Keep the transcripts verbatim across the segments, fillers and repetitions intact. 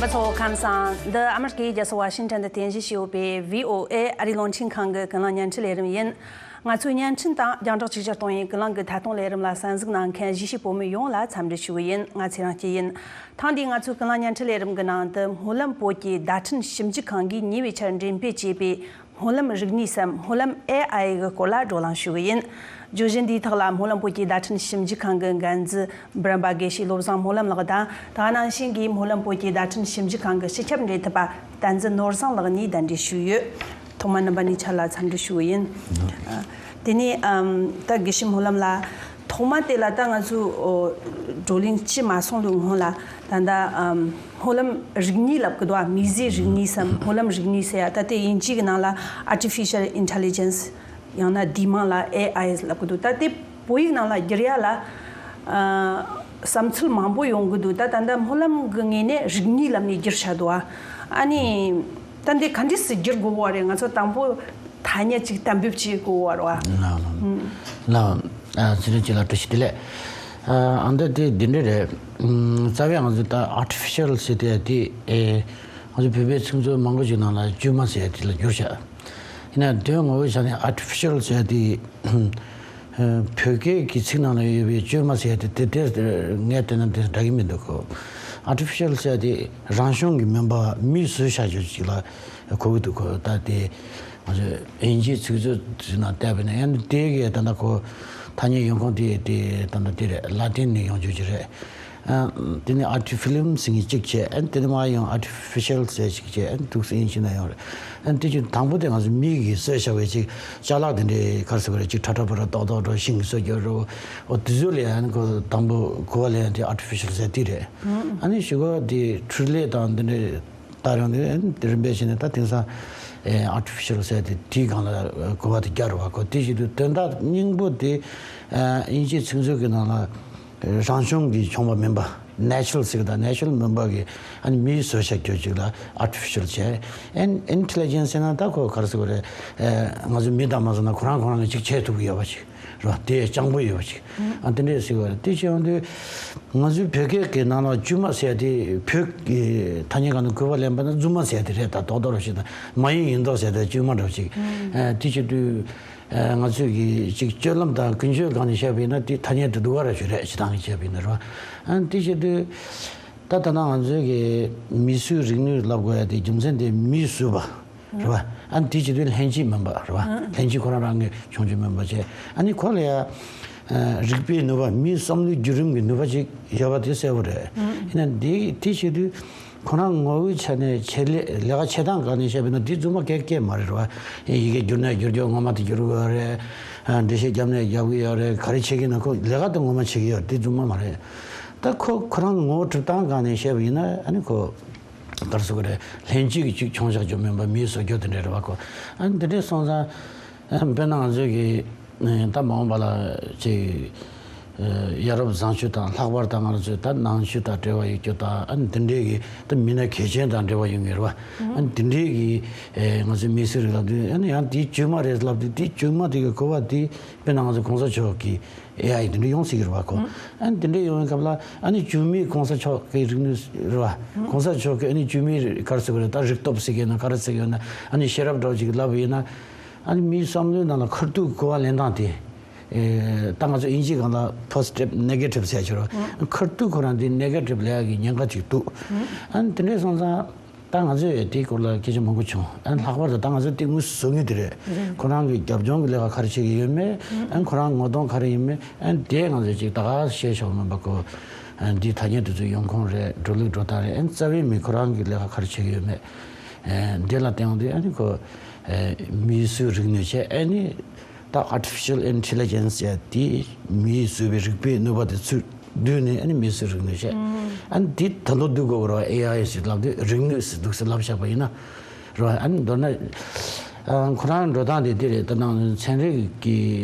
ཚོ་ཁམས་བཟང་། འདི་ཨ་མི་རི་ཀའི་རྒྱལ་ས་ཝ་ཤིང་ཊོན་དུ་རྟེན་གཞི་བྱས་ཡོད་པའི་བྷི་ཨོ་ཨེ་ཨ་རིའི་རླུང་འཕྲིན་ཁང་གི་ཀུན་གླེང་བརྙན་འཕྲིན་ལས་རིམ་ཡིན། ང་ཚོའི་བརྙན་འཕྲིན་དང་རྒྱང་བསྒྲགས་ཅིག་ཅར་གཏོང་ཡུལ་ཀུན་གླེང་གི་ཐད་གཏོང་ལས་རིམ་ལ་གསན་གཟིགས་གནང་མཁན་གཞིས་བྱེས་བོད་མི་ཡོངས་ལ་འཚམས་འདྲི་ཞུ་གི་ཡིན། ང་ཚེ་རིང་སྐྱིད་ཡིན། ཐེངས་འདིའི་ང་ཚོའི་ཀུན་གླེང་བརྙན་འཕྲིན་ལས་རིམ་གྱི་ནང་དུ་སྨོན་ལམ་བོད་ཀྱི་བརྡ་འཕྲིན་ཞིབ་འཇུག་ཁང་གིས་ཉེ་བའི་ཆར་འགྲེམས་སྤེལ་བྱས་པའི་སྨོན་ལམ་རིག་གནས་སམ་སྨོན་ལམ་ཨེ་ཨའི་གི་སྐོར་ལ་བགྲོ་གླེང་ཞུ་གི་ཡིན། བརྗོད་གཞི་འདིའི་ཐོག་ལ་སྨོན་ལམ་བོད་ཀྱི་བརྡ་འཕྲིན་ཞིབ་འཇུག་ཁང་གི་འགན་འཛིན་འབུམ་རམས་པ་དགེ་བཤེས་བློ་བཟང་སྨོན་ལམ་ལགས་དང་། དེ་ག་ནང་བཞིན་གྱི་སྨོན་ལམ་བོད་ཀྱི་བརྡ་འཕྲིན་ཞིབ་འཇུག་ཁང་གི་སྤྱི་ཁྱབ་འབྲེལ་མཐུད་པ་བསྟན་འཛིན་ནོར་བཟང་ལགས་གཉིས་གདན་འདྲེན་ཞུས་ཡོད། ཐོག་མར་རྣམ་པ་གཉིས་ཆ་ལ་འཚམས་འདྲི་ཞུ་གི་ཡིན། ཨ། དེ་ནས་ཨམ། ད་དགེ་བཤེས་སྨོན་ལམ་ལགས། ཐོག་མ་དེ་ལ་ད་ང་ཚོ་ཨོ་བགྲོ་གླེང་བྱེད་མ་སོང་དུས་སྔོན་ལ་ད་ལྟ་ཨམ། སྨོན་ལམ་རིག་གནས་ལབ་ཀྱི་འདུག་ཨ། མིའི་རིག་གནས་སམ་སྨོན་ལམ་རིག་གནས་ཟེར་ཡ། ད་དེ་དབྱིན་ཇིའི་གི་ནང་ལ་Artificial Intelligence ཡང་ན་དེའི་མིང་ལ་ཨེ་ཨའི་ལབ་ཀྱི་འདུག་ད་དེ་བོད་ཡིག་ནང་ལ་བསྒྱུར་ཡ་ལ་ཨ། བསམ་ཚུལ་མང་པོ་ཡོང་གི་འདུག་ད་ད་ལྟ་སྨོན་ལམ་གྱི་ངོས་ནས་རིག་གནས་ལབ་ནས་བསྒྱུར་བཞག་འདུག་ཨ། ཨ་ནི་ད་འདི་ག་འདྲས་སེ་བསྒྱུར་དགོས་པ་རེད། ང་ཚོ་དང་པོ་ཐ་སྙད་ཅིག་གཏན་འབེབས་བྱེད་དགོས་པ་རེད་བ། ལགས་ལགས། ཨ། ཚེ་རིང་སྐྱིད་ལགས་བཀྲ་ཤིས་བདེ་ལེགས། ཨ། ཨ། འདི་དེ་འདི་འདྲས་རེད། ཨམ། རྩ་བའི་ང་ཚོ་ད་Artificial ཟེར་དེ་དེ་ཨེ། ང་ཚོ་བོད་པའི་ཚིག་མཛོད་མང་པོ་ཞིག་ནང་ལ་བཅོས་མ་ཟེར་དེ་ལ་བསྒྱུར་བཞག་ཡིན་ན་དོན་ངོ་བོའི་ཆ་ནས་Artificial ཟེར་དེ། ཨ། བོད་སྐད་ཀྱི་ཚིག་ནང་ལ་ཡོད་པའི་བཅོས་མ་ཟེར་དེ་དེ་དེ་ངས་བལྟས་ན་དེ་འདྲ་གི་མི་འདུག་གོ། Artificial ཟེར་དེ་རང་བྱུང་གི་མིན་པ་མིས་བཟོས་བཞག་རྒྱུ་ཅིག་ལ་གོ་གི་འདུག་གོ། ད་དེ་ང་ཚོས་དབྱིན་ཇིའི་ཚིག་མཛོད་ཚོའི་ནང་བལྟས་པ་ཡིན་ན་ཡང་དེ་གའི་ད་ལྟ་ཁོ་ཐ་སྙད་ཡོང་ཁུངས་དེ་དེ་ད་ལྟ་དེ་རེད། ལ་ཏིན་ནས་ཡོང་རྒྱུ་ཅིག་རེད། ཨ། དེ་ནས་Artifilium ཟེར་མཁན་གཅིག་བྱས། ཨ། དེ་ནས་མར་ཡང་Artificial ཟེར་ཞིག་བྱས། ཨ། འདུག་སེ་དབྱིན་ཇི་ནང་ཡོང་རེད། ཨ། དེ་ཅིག་དང་པོ་དེ་ང་ཚོ་མི་གིས་བཟོས་བཞག་པའི་ཅིག་ཅ་ལག་དེ་འདྲའི་ག་རེ་ཟེར་དགོས་རེད། ཅིག་ཁྲ་ཁྲ་པ་ར་ཏོག་ཏོག་འགྲོ་ཤིང་གིས་བཟོས་རྒྱུ་རེད། འོ་དེ་ཚོ་ལ་ཡང་ཁོ་དང་པོ་གོ་བ་ལེན་ཡ་དེ་Artificial ཟེར་དེ་རེད། ཨ་ནི་གཞུག་གུ་དེ་འཕྲུལ་ལས་དང་དེ་འདྲའི་ལྟར་ཡོང་དུས། ཨ་ནི་དེ་རིམ་པས་བྱས་ནས་ད་དེང་སང་ཨེ་Artificial ཟེར་དེ་དེའི་སྒང་ལ་གོ་བ་དེ་རྒྱག་རེད་བ། ཁོ་དེ་བྱེད་དུས་དོན་དག་སྙིང་པོ་དེ་ཨ་དབྱིན་ཇིའི་ཚིག་མཛོད་ཀྱི་ནང་ལ་རང་བྱུང་གིས་བྱུང་བ་མིན་པ། Natural ཟེར་གི་ད་Natural མིན་པ་གི་ཨ་ནི་མིས་བཟོས་བཞག་རྒྱུ་ཅིག་ལ་Artificial བྱས། ཨན། Intelligence ཟེར་ན་ད་ཁོ་ག་རེ་ཟེར་དགོས་རེད། ཨེ། ང་ཚོ་མི་དང་མ་བཟོ་ན་ཁོ་རང་ཁོ་རང་གིས་ཅིག་བྱེད་ཐུབ་ཀྱི་ཡོད་པ་ཅིག་རེད་བ། དེ་སྤྱང་པོ་ཡོད་པ་ཅིག་ཨ། དེ་འདྲས་ཟེར་བ་རེད། དེ་བྱས་ཡོང་དུས་ང་ཚོའི་བོད་སྐད་ཀྱི་ནང་ལ་དཀྱུས་མ་ཟེར་ཡ་དེ་བོད་ཀྱི་ཐ་སྙད་སྒང་ནས་གོ་བ་ལེན་པ་ན་རྫུན་མ་ཟེར་ཡ་དེ་རེད། ད་རྡོག་རྡོག་རེ་བྱས་ན་མ་ཡིན་ཡིན་མདོག་ཟེར་ཡ་དེ་དཀྱུས་མ་འདྲ་བོ་ཅིག་ཨ། དེ་བྱེད་དུས། ཨ། ང་ཚོས་ཀྱི་ཅིག་སྤྱོད་ལམ་དང་ཀུན་སྤྱོད་སྒང་ནས་བཤད་པ་ཡིན་ན་དེ་ཐ་སྙད་དེ་སྡུག་ག་ར་ཞིག་རེད། སྤྱིར་བཏང་གི་བཤད་པ་ཡིན་ན་རེད་བ། ཨ། དེ་བྱེད་དུས་ད་ད་ལྟ་ང་ཚོས་ཀྱི་མིས་བཟོས་རིག་ནུས་ལབ་དགོས་ཡ་དེ་རྒྱུ་མཚན་དེ་མིས་བཟོས་པ་རེད་བ། ཨ། དེ་བྱེད་དུས་ལྷན་སྐྱེས་མིན་པ་རེད་བ། ལྷན་སྐྱེས་ཁོ་རང་རང་གིས་བྱུང་རྒྱུ་མིན་པ་བྱས། ཨ་ནི་ཁོ་ལ་ཡ་ཨ། རིག་པའི་ནུས་པ། མིའི་བསམ་བློའི་བརྒྱུད་རིམ་གྱི་ནུས་པ་ཅིག་ཡོད་པ་དེ་གསལ་པོ་རེད། ཡིན་ན་དེ་དེ་བྱེད་དུས། ཁོ་རང་ངོ་བོའི་ཆ་ནས་བྱེད་ལས་ལས་ཀ་བྱེད་སྟངས་སྒང་ནས་བཤད་པ་ཡིན་ན་དེ་རྫུན་མ་སྐད་སྐད་མ་རེད་བ། ཡི་གེ་བསྒྱུར་ན་བསྒྱུར་རྒྱུ་ངོ་མ་དེ་བསྒྱུར་གི་ཡོད་རེད། ཨ། འགྲེལ་བཤད་བརྒྱབ་ན་བརྒྱབ་གི་ཡོད་རེད། ག་རེ་བྱེད་ཀྱི་ཡིན་ན་ཁོ་ལས་ཀ་དེ་ངོ་མ་བྱེད་ཀྱི་ཡོད་རེད། དེ་རྫུན་མ་མ་རེད། ད་ཁོ་ཁོ་རང་ངོ་བོ་གྲུབ་སྟངས་སྒང་ནས་བཤད་པ་ཡིན་ན་ཨ་ནི་ཁོ་ག་རེ་ཟེར་དགོས་རེད། ལྷན་སྐྱེས་ཀྱིས་ཅིག་བྱུང་བཞག་རྒྱུ་མིན་པ་མིས་བཟོ་རྒྱུ་དེ་འདྲ་རེད་བ་ཁོ། ཨ་ནི་དེ་འདྲས་སོང་ཙང་། དཔེར་ན་ང་ཚོས་ཀྱི་ད་མ་འོངས་པ་ལ་ཅིག་ཡ་རབས་བཟང་སྤྱོད་དང་ལྷག་པར་དུ་ང་ཚོས་ད་ནང་ཆོས་དང་འབྲེལ་བ་ཡོད་རྒྱུ་དང་། ཨ་ནི་འདི་འདྲའི་གི་ད་མི་སྣ་གལ་ཆེན་དང་འབྲེལ་བ་ཡོད་ངེས་རེད་བ། ཨ་ནི་འདི་འདྲའི་གི་ང་ཚོས་མིས་བཟོས་རིག་ལབ་དུས། ཨ་ནི་ཡང་དེའི་བཅོས་མ་རེད་ལབ་དུས། དེའི་བཅོས་མ་དེ་གི་གོ་བ་དེ་དཔེར་ན་ང་ཚོ་གོང་ས་མཆོག་གི་ཨེ་ཨའི་དེ་འདྲ་ཡོང་སྲིད་ཀྱི་རེད་བ་ཁོ། ཨ་ནི་དེ་འདྲ་ཡོང་བའི་སྐབས་ལ་ཨ་ནི་བཅོས་མའི་གོང་ས་མཆོག་གི་རིག་ནུས་རེད་བ། གོང་ས་མཆོག་གི་ཨ་ནི་བཅོས་མའི་ག་རེ་ཟེར་དགོས་རེད། ད་རིག་སྟོབས་ཟེར་གི་ཡོད་ན་ག་རེ་ཟེར་གི་ཡོད་ན། ཨ་ནི་ཤེས་རབ་འདྲ་བོ་ཅིག་ལབ་པ་ཡིན་ན། ཨ་ནི་མིའི་བསམ་བློའི་ནང་ལ་ཁ་ཐུག་གོ་བ་ལེན་སྟངས་དེ། ཨེ། ད་ང་ཚོ་དབྱིན་ཇིའི་སྒང་ལ་positive negative ཟེར་ཡ་ཅིག་རེད་བ། ཁ་ཐུག་ཁོ་རང་དེ་negative ལབ་ཡ་གི་ཉེན་ཁ་ཅིག་འདུག་ཨ་ནི་དེ་འདྲས་སོང་ཙང་ད་ང་ཚོས་དེའི་སྐོར་ལ་སྐད་ཆ་མང་པོ་བྱུང་། ཨ་ནི་ལྷག་པར་དུ་ད་ང་ཚོས་དེ་དངོས་སུ་བཟོ་མཁན་དེ་རེད། ཁོ་རང་གི་རྒྱབ་ལྗོངས་ཀྱི་ལས་ཀ་ག་རེ་བྱེད་ཀྱི་ཡོད་མེད། ཨ་ནི་ཁོ་རང་ངོ་གདོང་ག་རེ་ཡིན་མེད། ཨ་ནི་དེ་ང་ཚོས་ཅིག་ད་ག་ཤེས་ཆོག་མིན་པ་ཁོ། ཨ་ནི་འདིའི་ཐ་སྙད་དེ་ཚོའི་ཡོང་ཁུངས་རེད། འགྲོ་ལུགས་འགྲོ་སྟངས་རེད། ཨ་ནི་རྩ་བའི་མི་ཁོ་རང་གི་ལས་ཀ་ག་རེ་བྱེད་ཀྱི་ཡོད་མེད། ཨ་ནི་དེ་ལ་བརྟེན་ཏེ་ཨ་ནི་ཁོ། ཨ་ནི་མིས་བཟོས་རིག་ནུས་བྱས། ཨ་ནི་ད་Artificial Intelligence ཡ་དེ་མིས་བཟོས་པའི་རིག་པའི་ནུས་པ་དེ་ཚུར་བསྡུས་ནས་ཨ་ནི་མིས་བཟོས་རིག་ནུས་བྱས། ཨ་ནི་དེ་ད་དུང་བསྡུ་དགོས་པ་རེད་བ། ཨེ་ཨའི་ཟེར་ལབ་དུས་རིག་ནུས་ཟེར་འདུག་ཟེར་ལབ་བཞག་པ་ཡིན་ན་རེད་བ། ཨ་ནི་མདོར་ན་ཨ་ཁོ་རང་འགྲོ་སྟངས་དེ་དེ་རེད། ད་ནང་ཚན་རིག་གི་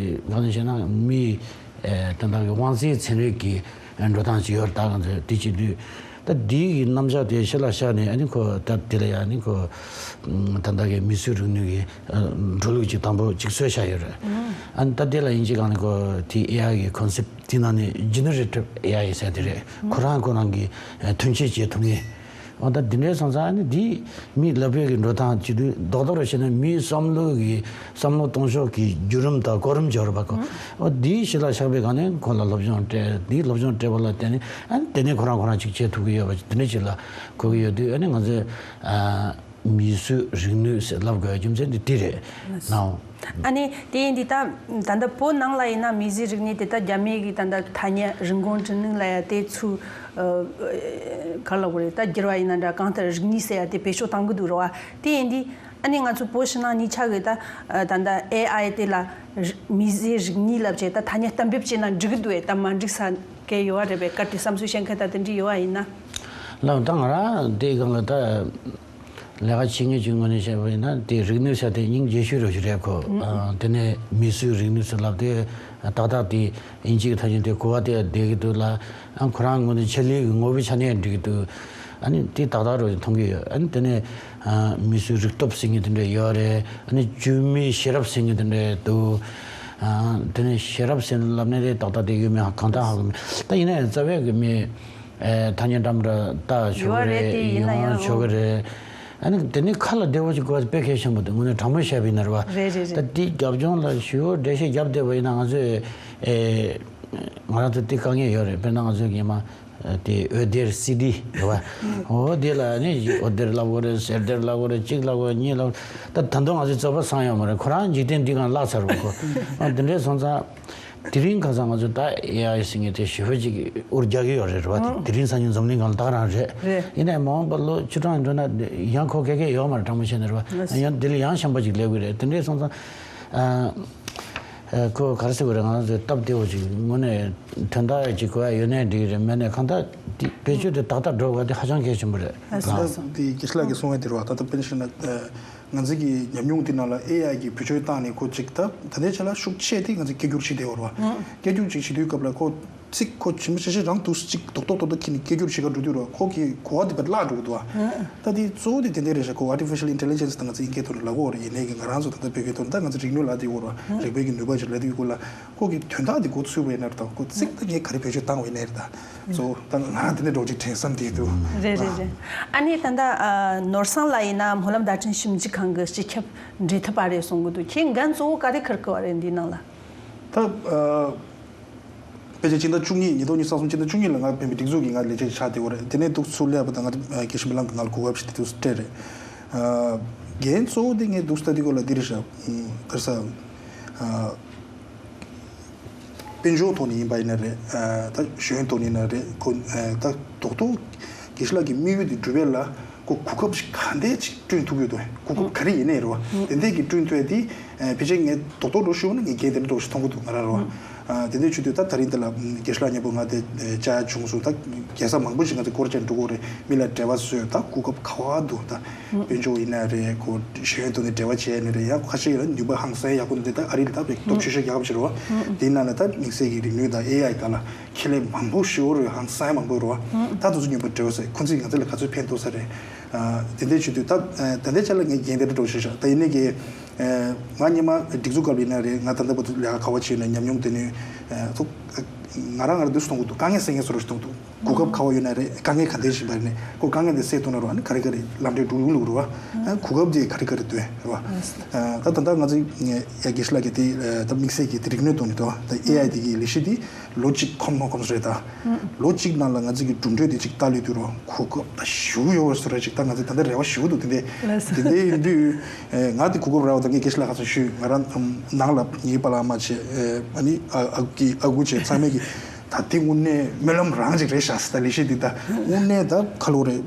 སྒང་ནས་བཤད་ན་མིའི་ཨ་ད་ལྟ་གི་དབང་རྩའི་ཚན་རིག་གི་འགྲོ་སྟངས་ཅིག་ཡོད་རེད། ད་གང་ཚོད་དེ་བྱེད་དུས་ད་འདི་གི་རྣམ་གཞག་དེ་ཕྱི་ལ་བཞག་ནས་ཨ་ནི་ཁོ་ད་དེ་ལ་ཡ་ཨ་ནི་ཁོ་ད་ལྟ་གི་མིས་བཟོས་རིག་ནུས་ཀྱི་འགྲོ་ལུགས་ཅིག་དང་པོ་ཅིག་བཟོས་བཞག་ཡོད་རེད། ཨ་ནི་ད་དེ་ལ་དབྱིན་ཇི་སྒང་ནས་ཁོ་དེ་ཨེ་ཨའི་གི་concept དེ་ནང་ནས་generative ཨེ་ཨའི་ཟེར་དེ་རེད། ཁོ་རང་ཁོ་རང་གི་ཐོན་སྐྱེད་བྱེད་ཐུབ་མཁན། འོ་ད་འདི་འདྲའི་སོང་ཙང་ཨ་ནི་འདི་མི་ལབ་པའི་གི་འགྲོ་སྟངས་བྱེད་དུས་རྡོག་རྡོག་རེ་བྱས་ན་མིའི་བསམ་བློ་གི་བསམ་བློ་གཏོང་ཕྱོགས་ཀྱི་བརྒྱུད་རིམ་དང་གོ་རིམ་སྦྱོར་བ་གོ། འོ་འདིའི་གཞི་ལ་བཞག་པའི་སྒང་ནས་ཁོ་ལ་སློབ་སྦྱོང་སྤྲད། འདིའི་སློབ་སྦྱོང་སྤྲད་པ་ལ་བརྟེན་ནས་ཨ་ནི་དེ་ནས་ཁོ་རང་ཁོ་རང་ཅིག་བྱེད་ཐུབ་ཀྱི་ཡོད་པ་འདི་འདྲ་ཅིག་ལ་གོ་གི་ཡོད་དུས། ཨ་ནི་ང་ཚོས་ཨ། མིས་བཟོས་རིག་ནུས་ཟེར་ལབ་དགོས་རྒྱུ་མཚན་དེ་དེ་རེད་ལགས། ཨ་ནི་དེ་ཡིན་དུས་ད་ད་ལྟ་བོད་ནང་ལ་ཡིན་ན་མིས་བཟོས་རིག་ནུས་དེ་ད་རྒྱ་མིའི་གི་ད་ལྟ་ཐ་སྙད་རིན་གོང་གྲུ་གླིང་ལབ་ཡ་དེ་ཚུར་ཨ་ག་རེ་ལབ་དགོས་རེད། ད་བསྒྱུར་བ་ཡིན་ན་འདྲ། གང་ལྟར་རིག་ནུས་ཟེར་ཡ་དེ་བེད་སྤྱོད་གཏང་གི་འདུག་རེད་བ། དེ་ཡིན་དུས་ཨ་ནི་ང་ཚོ་བོད་ཕྱི་ནང་གཉིས་ཆ་གི་ད་ད་ལྟ་ཨེ་ཨའི་དེ་ལ་རི་མིས་བཟོས་རིག་ནུས་ལབ་བྱས་ད་ཐ་སྙད་གཏན་འབེབས་བྱས་ན་འགྲིག་གི་འདུག་ཨེ། ད་མ་འགྲིག་ས་གལ་ཡོད་བ་རེད་པས། གལ་ཏེ་བསམ་ཚུལ་བཤད་མཁན་ད་དེ་འདྲ་ཡོད་བ་ཡིན་ན། ལགས། ད་ང་རང་དེའི་སྒང་ལ་ད། ལས་ཀ་བྱེད་མཁན་ཅིག་ངོས་ནས་བཤད་པ་ཡིན་ན་དེ་རིག་ནུས་ཟེར་དེ་སྙིང་རྗེ་ཤོས་རང་ཞིག་རེད་ཁོ། ཨ་དེ་ནས་མིས་བཟོས་རིག་ནུས་ཟེར་ལབ་དེ་ཏག་ཏག་དེ་དབྱིན་ཇིའི་ཐ་སྙད་དེ་གོ་བ་དེ་བསྡད་ཀྱི་འདུག་ལ། ཨ་ཁོ་རང་ངོས་ནས་ཆེད་ལས་ཀྱི་ངོ་བོའི་ཆ་ནས་འགྲིག་གི་འདུག་ཨ་ནི་དེ་ཏག་ཏག་རང་ཞིག་མཐོང་གི་ཡོད། ཨ་ནི་དེ་ནས་ཨ་མིས་བཟོས་རིག་སྟོབས་ཟེར་མཁན་དེ་འདྲ་ཡོད་རེད། ཨ་ནི་བཅོས་མའི་ཤེས་རབ་ཟེར་མཁན་དེ་འདྲ་འདུག་ཨ་དེ་ནས་ཤེས་རབ་ཟེར་ལབ་ནས་དེ་ཏག་ཏག་དེ་ཡོད་མེད་གང་ལྟར་ཧ་གོ་མེད། ད་ཡིན་ན་ཡང་རྩ་བའི་གི་མི། ཨེ་ཐ་སྙད་འདྲ་མི་འདྲ་ལྟ་ཆོག་གི་ཡོད་རེད། རེད། དེ་ཡིན་ན་ཡོང་ཡང་ཆོག་གི་རེད། ཨ་ནི་དེ་ནི་ཁ་ལ་བདེ་བོ་ཅིག་དགོས་པ་དཔེ་གལ་ཆེན་པོ་འདུག་དངོས་གནས་དྲང་མོ་བཤད་པ་ཡིན་ན་རེད་བ། རེད་རེད་ད་རེད། དེའི་རྒྱབ་ལྗོངས་ལ་ཞེ་པོ་འགྲེལ་བཤད་བརྒྱབ་བསྡད་པ་ཡིན་ན་ང་ཚོས་ཨེ་ང་རང་ཚོ་དེ་དཀའ་ངལ་ཡོད་རེད། དཔེར་ན་ང་ཚོ་གི་མ་དེ་འོད་སྡེར་སི་ཌི་རེད་བ། འོ་དེ་ལ་ནི་འོད་སྡེར་ལབ་དགོས་རེད། ཟེར་སྡེར་ལབ་དགོས་རེད། གཅིག་ལབ་དགོས་རེད། གཉིས་ལབ་དགོས་རེད། ད་ད་དུང་ང་ཚོས་རྩོད་པ་སང་ཡོད་མ་རེད། ཁོ་རང་འཇིག་རྟེན་འདི་སྒང་བརླག་ཚར་བ་ཁོ། ཨ་དེ་འདྲས་སོང་ཙང་། དེ་རིང་ཁ་སང་ང་ཚོ་ད་ཨེ་ཨའི་ཟེར་མཁན་དེ་ཞེ་པོ་ཅིག་འུར་རྒྱག་གི་ཡོད་རེད་བ། དེ་དེ་རིང་སང་ཉིན་འཛམ་གླིང་སྒང་ལ་ད་ག་རང་རེད། རེད། ཡིན་ནའི་མ་འོངས་པ་ལོ་བཅུ་གྲངས་འགྲོ་ན་ཡང་ཁོ་ག་གེ་ཡོད་མ་རེད། དྲང་མོ་བཤད་ན་རེད་བ། ཡང་འདི་ལས་ཡང་ཞན་པ་ཅིག་སླེབས་ཀྱི་རེད། དེ་འདྲས་སོང་ཙང་ཨ་ཨ་ཁོ་ག་རེ་ཟེར་དགོས་རེད། ང་རང་ཚོས་སྟབས་བདེ་བོ་ཅིག་དངོས་གནས་དོན་དག་ཅིག་གོ་ཡ་ཡོད་ནའི་འགྲིག་གི་རེད། མེད་ནའི་གང་ལྟར་དེ་བེད་སྤྱོད་དེ་ཏག་ཏག་འགྲོ་དགོས་དེ་ཧ་ཅང་གལ་ཆེན་པོ་རེད། ལགས་སོ་ལགས་སོ། དེ་དགེ་བཤེས་ལགས་ཀྱིས་གསུངས་ཡ་དེ་རེད་བ། ད་ལྟ་དཔེར་ན་བཤད་ན་ང་ཚོ་གི་ཉམས་མྱོང་དེ་ནང་ལ་ཨེ་ཨའི་གི་བེད་སྤྱོད་བཏང་ནས་ཁོ་ཅིག་ད་ད་ལྟའི་ཆ་ལ་ཤུགས་ཆེ་དེ་ང་ཚོ་སྐད་སྒྱུར་བྱེད་བསྡད་ཡོད་རེད་བ། སྐད་སྒྱུར་ཅིག་བྱེད་དུས་སྐབས་ལ་ཁོ་ཚིག་ཁོ་ཇི་མ་ཇི་བཞིན་རང་འདུག་ཅིག་རྡོག་རྡོག་རྡོག་རྡོག་ཁྱེར་ནས་སྐད་སྒྱུར་བྱེད་ག་འགྲོ་དུས་རེད་བ། ཁོ་གི་གོ་བ་དེ་བརླག་འགྲོ་གི་འདུག་བ། ད་དེ་གཙོ་བོ་དེ་དེ་འདྲ་རེད་ཤག་ཁོ་ཨར་ཊི་ཕི་ཤལ་ཨིན་ཊེ་ལི་ཇེན་སི་ད་ང་ཚོ་དབྱིན་སྐད་ཐོག་ནས་ལབ་ཀྱི་ཡོད་རེད། ཡིན་ནའི་གི་ང་རང་ཚོ་ད་ལྟ་བོད་སྐད་ཐོག་ནས་ད་ང་ཚོ་རིག་ནུས་ལབ་དེ་ཡོད་རེད་བ། རིག་པའི་གི་ནུས་པ་ཅིག་ལབ་དེ་ཡོད་ལ། ཁོ་གི་དོན་དག་དེ་མགོ་ཚོས་པ་ཡིན་ན་རེད་ད། ཁོ་ཚིག་ད་ངས་ག་རེ་བེད་སྤྱོད་བཏང་བ་ཡིན་ནའི་རེད་ད། གཙོ་བོ་ད་ང་རང་དེ་འདྲ་འགྲོ་ཅིག་དྲན་བསམ་དེ་འདུག་རེད་རེད་རེད། ཨ་ནི་ད་ལྟ་ཨ་ནོར་བཟང་ལགས་ཡིན་ན་སྨོན་ལམ་བརྡ་འཕྲིན་ཞིབ་འཇུག་ཁང་གི་སྤྱི་ཁྱབ་འབྲེལ་མཐུད་པ་རེད་གསུང་གི་འདུག་ཁྱེད་འགན་གཙོ་བོ་ག་རེ་འཁུར་གི་བ་རེད་འདི་ནང་ལ། ད་ཨ་ཕལ་ཆེར་སྤྱི་ཟླ་བཅུ་གཉིས་ཉིས་སྟོང་ཉི་ཤུ་རྩ་གསུམ་སྤྱི་ཟླ་བཅུ་གཉིས་ལ་ང་བོད་མིའི་སྒྲིག་འཛུགས་ཀྱི་ང་ལས་བྱེད་ཆགས་བསྡད་ཡོད་རེད། དེ་ནས་འདུག་ཚུར་སླེབས་པ་དང་ང་ཚོ་དགེ་བཤེས་སྨོན་ལམ་གྱི་ནང་ལ་གོ་སྐབས་ཤིག་དེ་འདུག་སྤྲད་རེད། ཨ་འགན་གཙོ་བོ་དེ་ངས་འདུག་ལྟ་དུས་སྐོར་ལ་འདི་རེད་ཤག་ཨ་ག་རེ་ཟེར། ཨ་དཔལ་འབྱོར་ཐོག་ནས་ཡིན་པ་ཡིན་ན་རེད། ཨ་ད་ཤེས་ཡོན་ཐོག་ནས་ཡིན་ན་རེད། ཁོ་ཨ་ད་རྡོག་རྡོག་དགེ་བཤེས་ལགས་ཀྱི་དམིགས་ཡུལ་དེ་འགྲུབ་ཡས་ལ་ཁོ་གོ་སྐབས་ཤིག་ག་འདྲས་ཅིག་བསྐྲུན་ཐུབ་ཡོད་དོ། གོ་སྐབས་ག་རེ་ཡིན་ནའི་རེད་བ། དེ་འདྲས་ཀྱི་བསྐྲུན་ཐུབ་ཡས་དེ་ཨ་ཕལ་ཆེར་ངས་རྡོག་རྡོག་འགྲོ་ཞུ་ན་ངས་འགན་དེ་འདྲ་འགྲོ་ཞིག་མཐོང་གི་འདུག་ང་རང་རེད་བ། ཨ་དེ་འདྲས་བྱེད་དུས་ད་ད་རིང་འདི་ལ་དགེ་བཤེས་ལགས་མཉམ་པོ་ང་དེ་བཅར་བྱུང་སོང་། ད་རྒྱལ་ས་མང་པོ་ཞིག་ང་ཚོ་སྐོར་བྱས་འགྲོ་གི་རེད། མི་ལ་འབྲེལ་བ་བཟོས། ད་གོ་སྐབས་ག་བ་འདུག་ད་དཔལ་འབྱོར་ཡིན་ན་རེད། ཁོ་ཤེས་ཡོན་ཐོག་ནས་འབྲེལ་བ་བྱས་ནས་རེད། ཡང་ཁ་ཤས་ལ་ནུས་པ་ཧང་སང་ཡག་པོ་འདུག་ད་ཨ་རི་ལ་ད་བའི་སྟོབས་ཆེ་ཤོས་རྒྱལ་ཁབ་ཅིག་རེད་བ། དེའི་ནང་ལ་ད་དམིགས་བསལ་གྱི་རིག་ནུས་དང་ཨེ་ཨའི་སྒང་ལ་ཁྱད་ལས་མང་པོ་ཞེ་པོ་རེད། ཧང་སང་མང་པོ་རེད་བ། ད་དེ་ཚོ་མཉམ་པོ་འབྲེལ་བ་བཟོས། ཁོ་ཚོས་ང་ཚོ་ལ་ག་ཚོད་ཕན་ཐོགས་ས་རེད། ཨ་དེ་འདྲས་བྱེད་དུས་ད་ཨ་ད་ལྟའི་ཆ་ལ་ངས་འགན་དེ་འདྲ་འགྲོ་ཤེས་ཤག་ད་ཡིན་ནའི་གི་ཨ་ང་སྔོན་མ་སྒྲིག་འཛུགས་སྐབས་ཡིན་ན་རེད། ང་ད་ལྟ་བར་དུ་ལས་ཀ་ག་བ་བྱས་ན་ཉམས་མྱོང་དེ་ནི་ཨ་ཚོ་ང་རང་ང་རང་འདུག་སེ་མཐོང་གི་འདུག་དཀའ་ངལ་སེལ་མཁན་བཟོ་འདྲ་ཞིག་མཐོང་གི་འདུག་གོ་སྐབས་ག་བ་ཡོད་ན་རེད། དཀའ་ངལ་ག་འདྲས་ཞིག་ཡིན་པ་རེད་ནས་ཁོ་དཀའ་ངལ་དེ་སེལ་ཐུབ་ན་རེད་བ། ཨ་ནི་ག་རེ་ག་རེ་ལམ་འབྲས་འགྲོ་ཡོང་ལུགས་རེད་བ། ཨ་གོ་སྐབས་དེ་ག་རེ་ག་རེ་འདུག་རེད་བ། ཨ་ད་ད་ལྟ་ང་ཚོའི་ཡ་དགེ་བཤེས་ལགས་ཀྱི་དེ་ད་དམིགས་བསལ་གྱི་དེ་རིག་ནུས་ཐོག་ནས་འདུག་ད་ཨེ་ཨའི་དེ་གི་ལས་གཞི་དེ་ལོ་གཅིག་ཁོམ་ནོ་ཁོམ་སོང་རེད་ད། ལོ་གཅིག་ནང་ལ་ང་ཚོ་གི་གྲུབ་འབྲས་དེ་གཅིག་ལྟ་ལོས་དུས་རོ་གོ་སྐབས་ད་ཞུ་ཡོད་བཟོ་རེད་ཅིག་ད་ང་ཚོ་ད་ལྟ་རེ་བ་ཞུ་འདུག་དེ་འདྲས་དེ་འདྲས་ཡིན་དུས་ང་དེ་གོ་སྐབས་རག་པ་ད་ངས་དགེ་བཤེས་ལགས་ཁ་སང་ཞུས། ང་རང་ནང་ལ་ངའི་པཱ་ལགས་མ་བྱས་ཨ་ནི་ཨ་ཨ་ཁུ་གི་ཨ་ཁུ་བྱས་ཚང་མས་གི་ད་དེ་དངོས་གནས་སྨོན་ལམ་རང་ཅིག་རེད་ཤག་ཟེར། ད་ལས་གཞི་འདི་ད་དངོས་གནས་ད་ཁ་ལོ་རེད།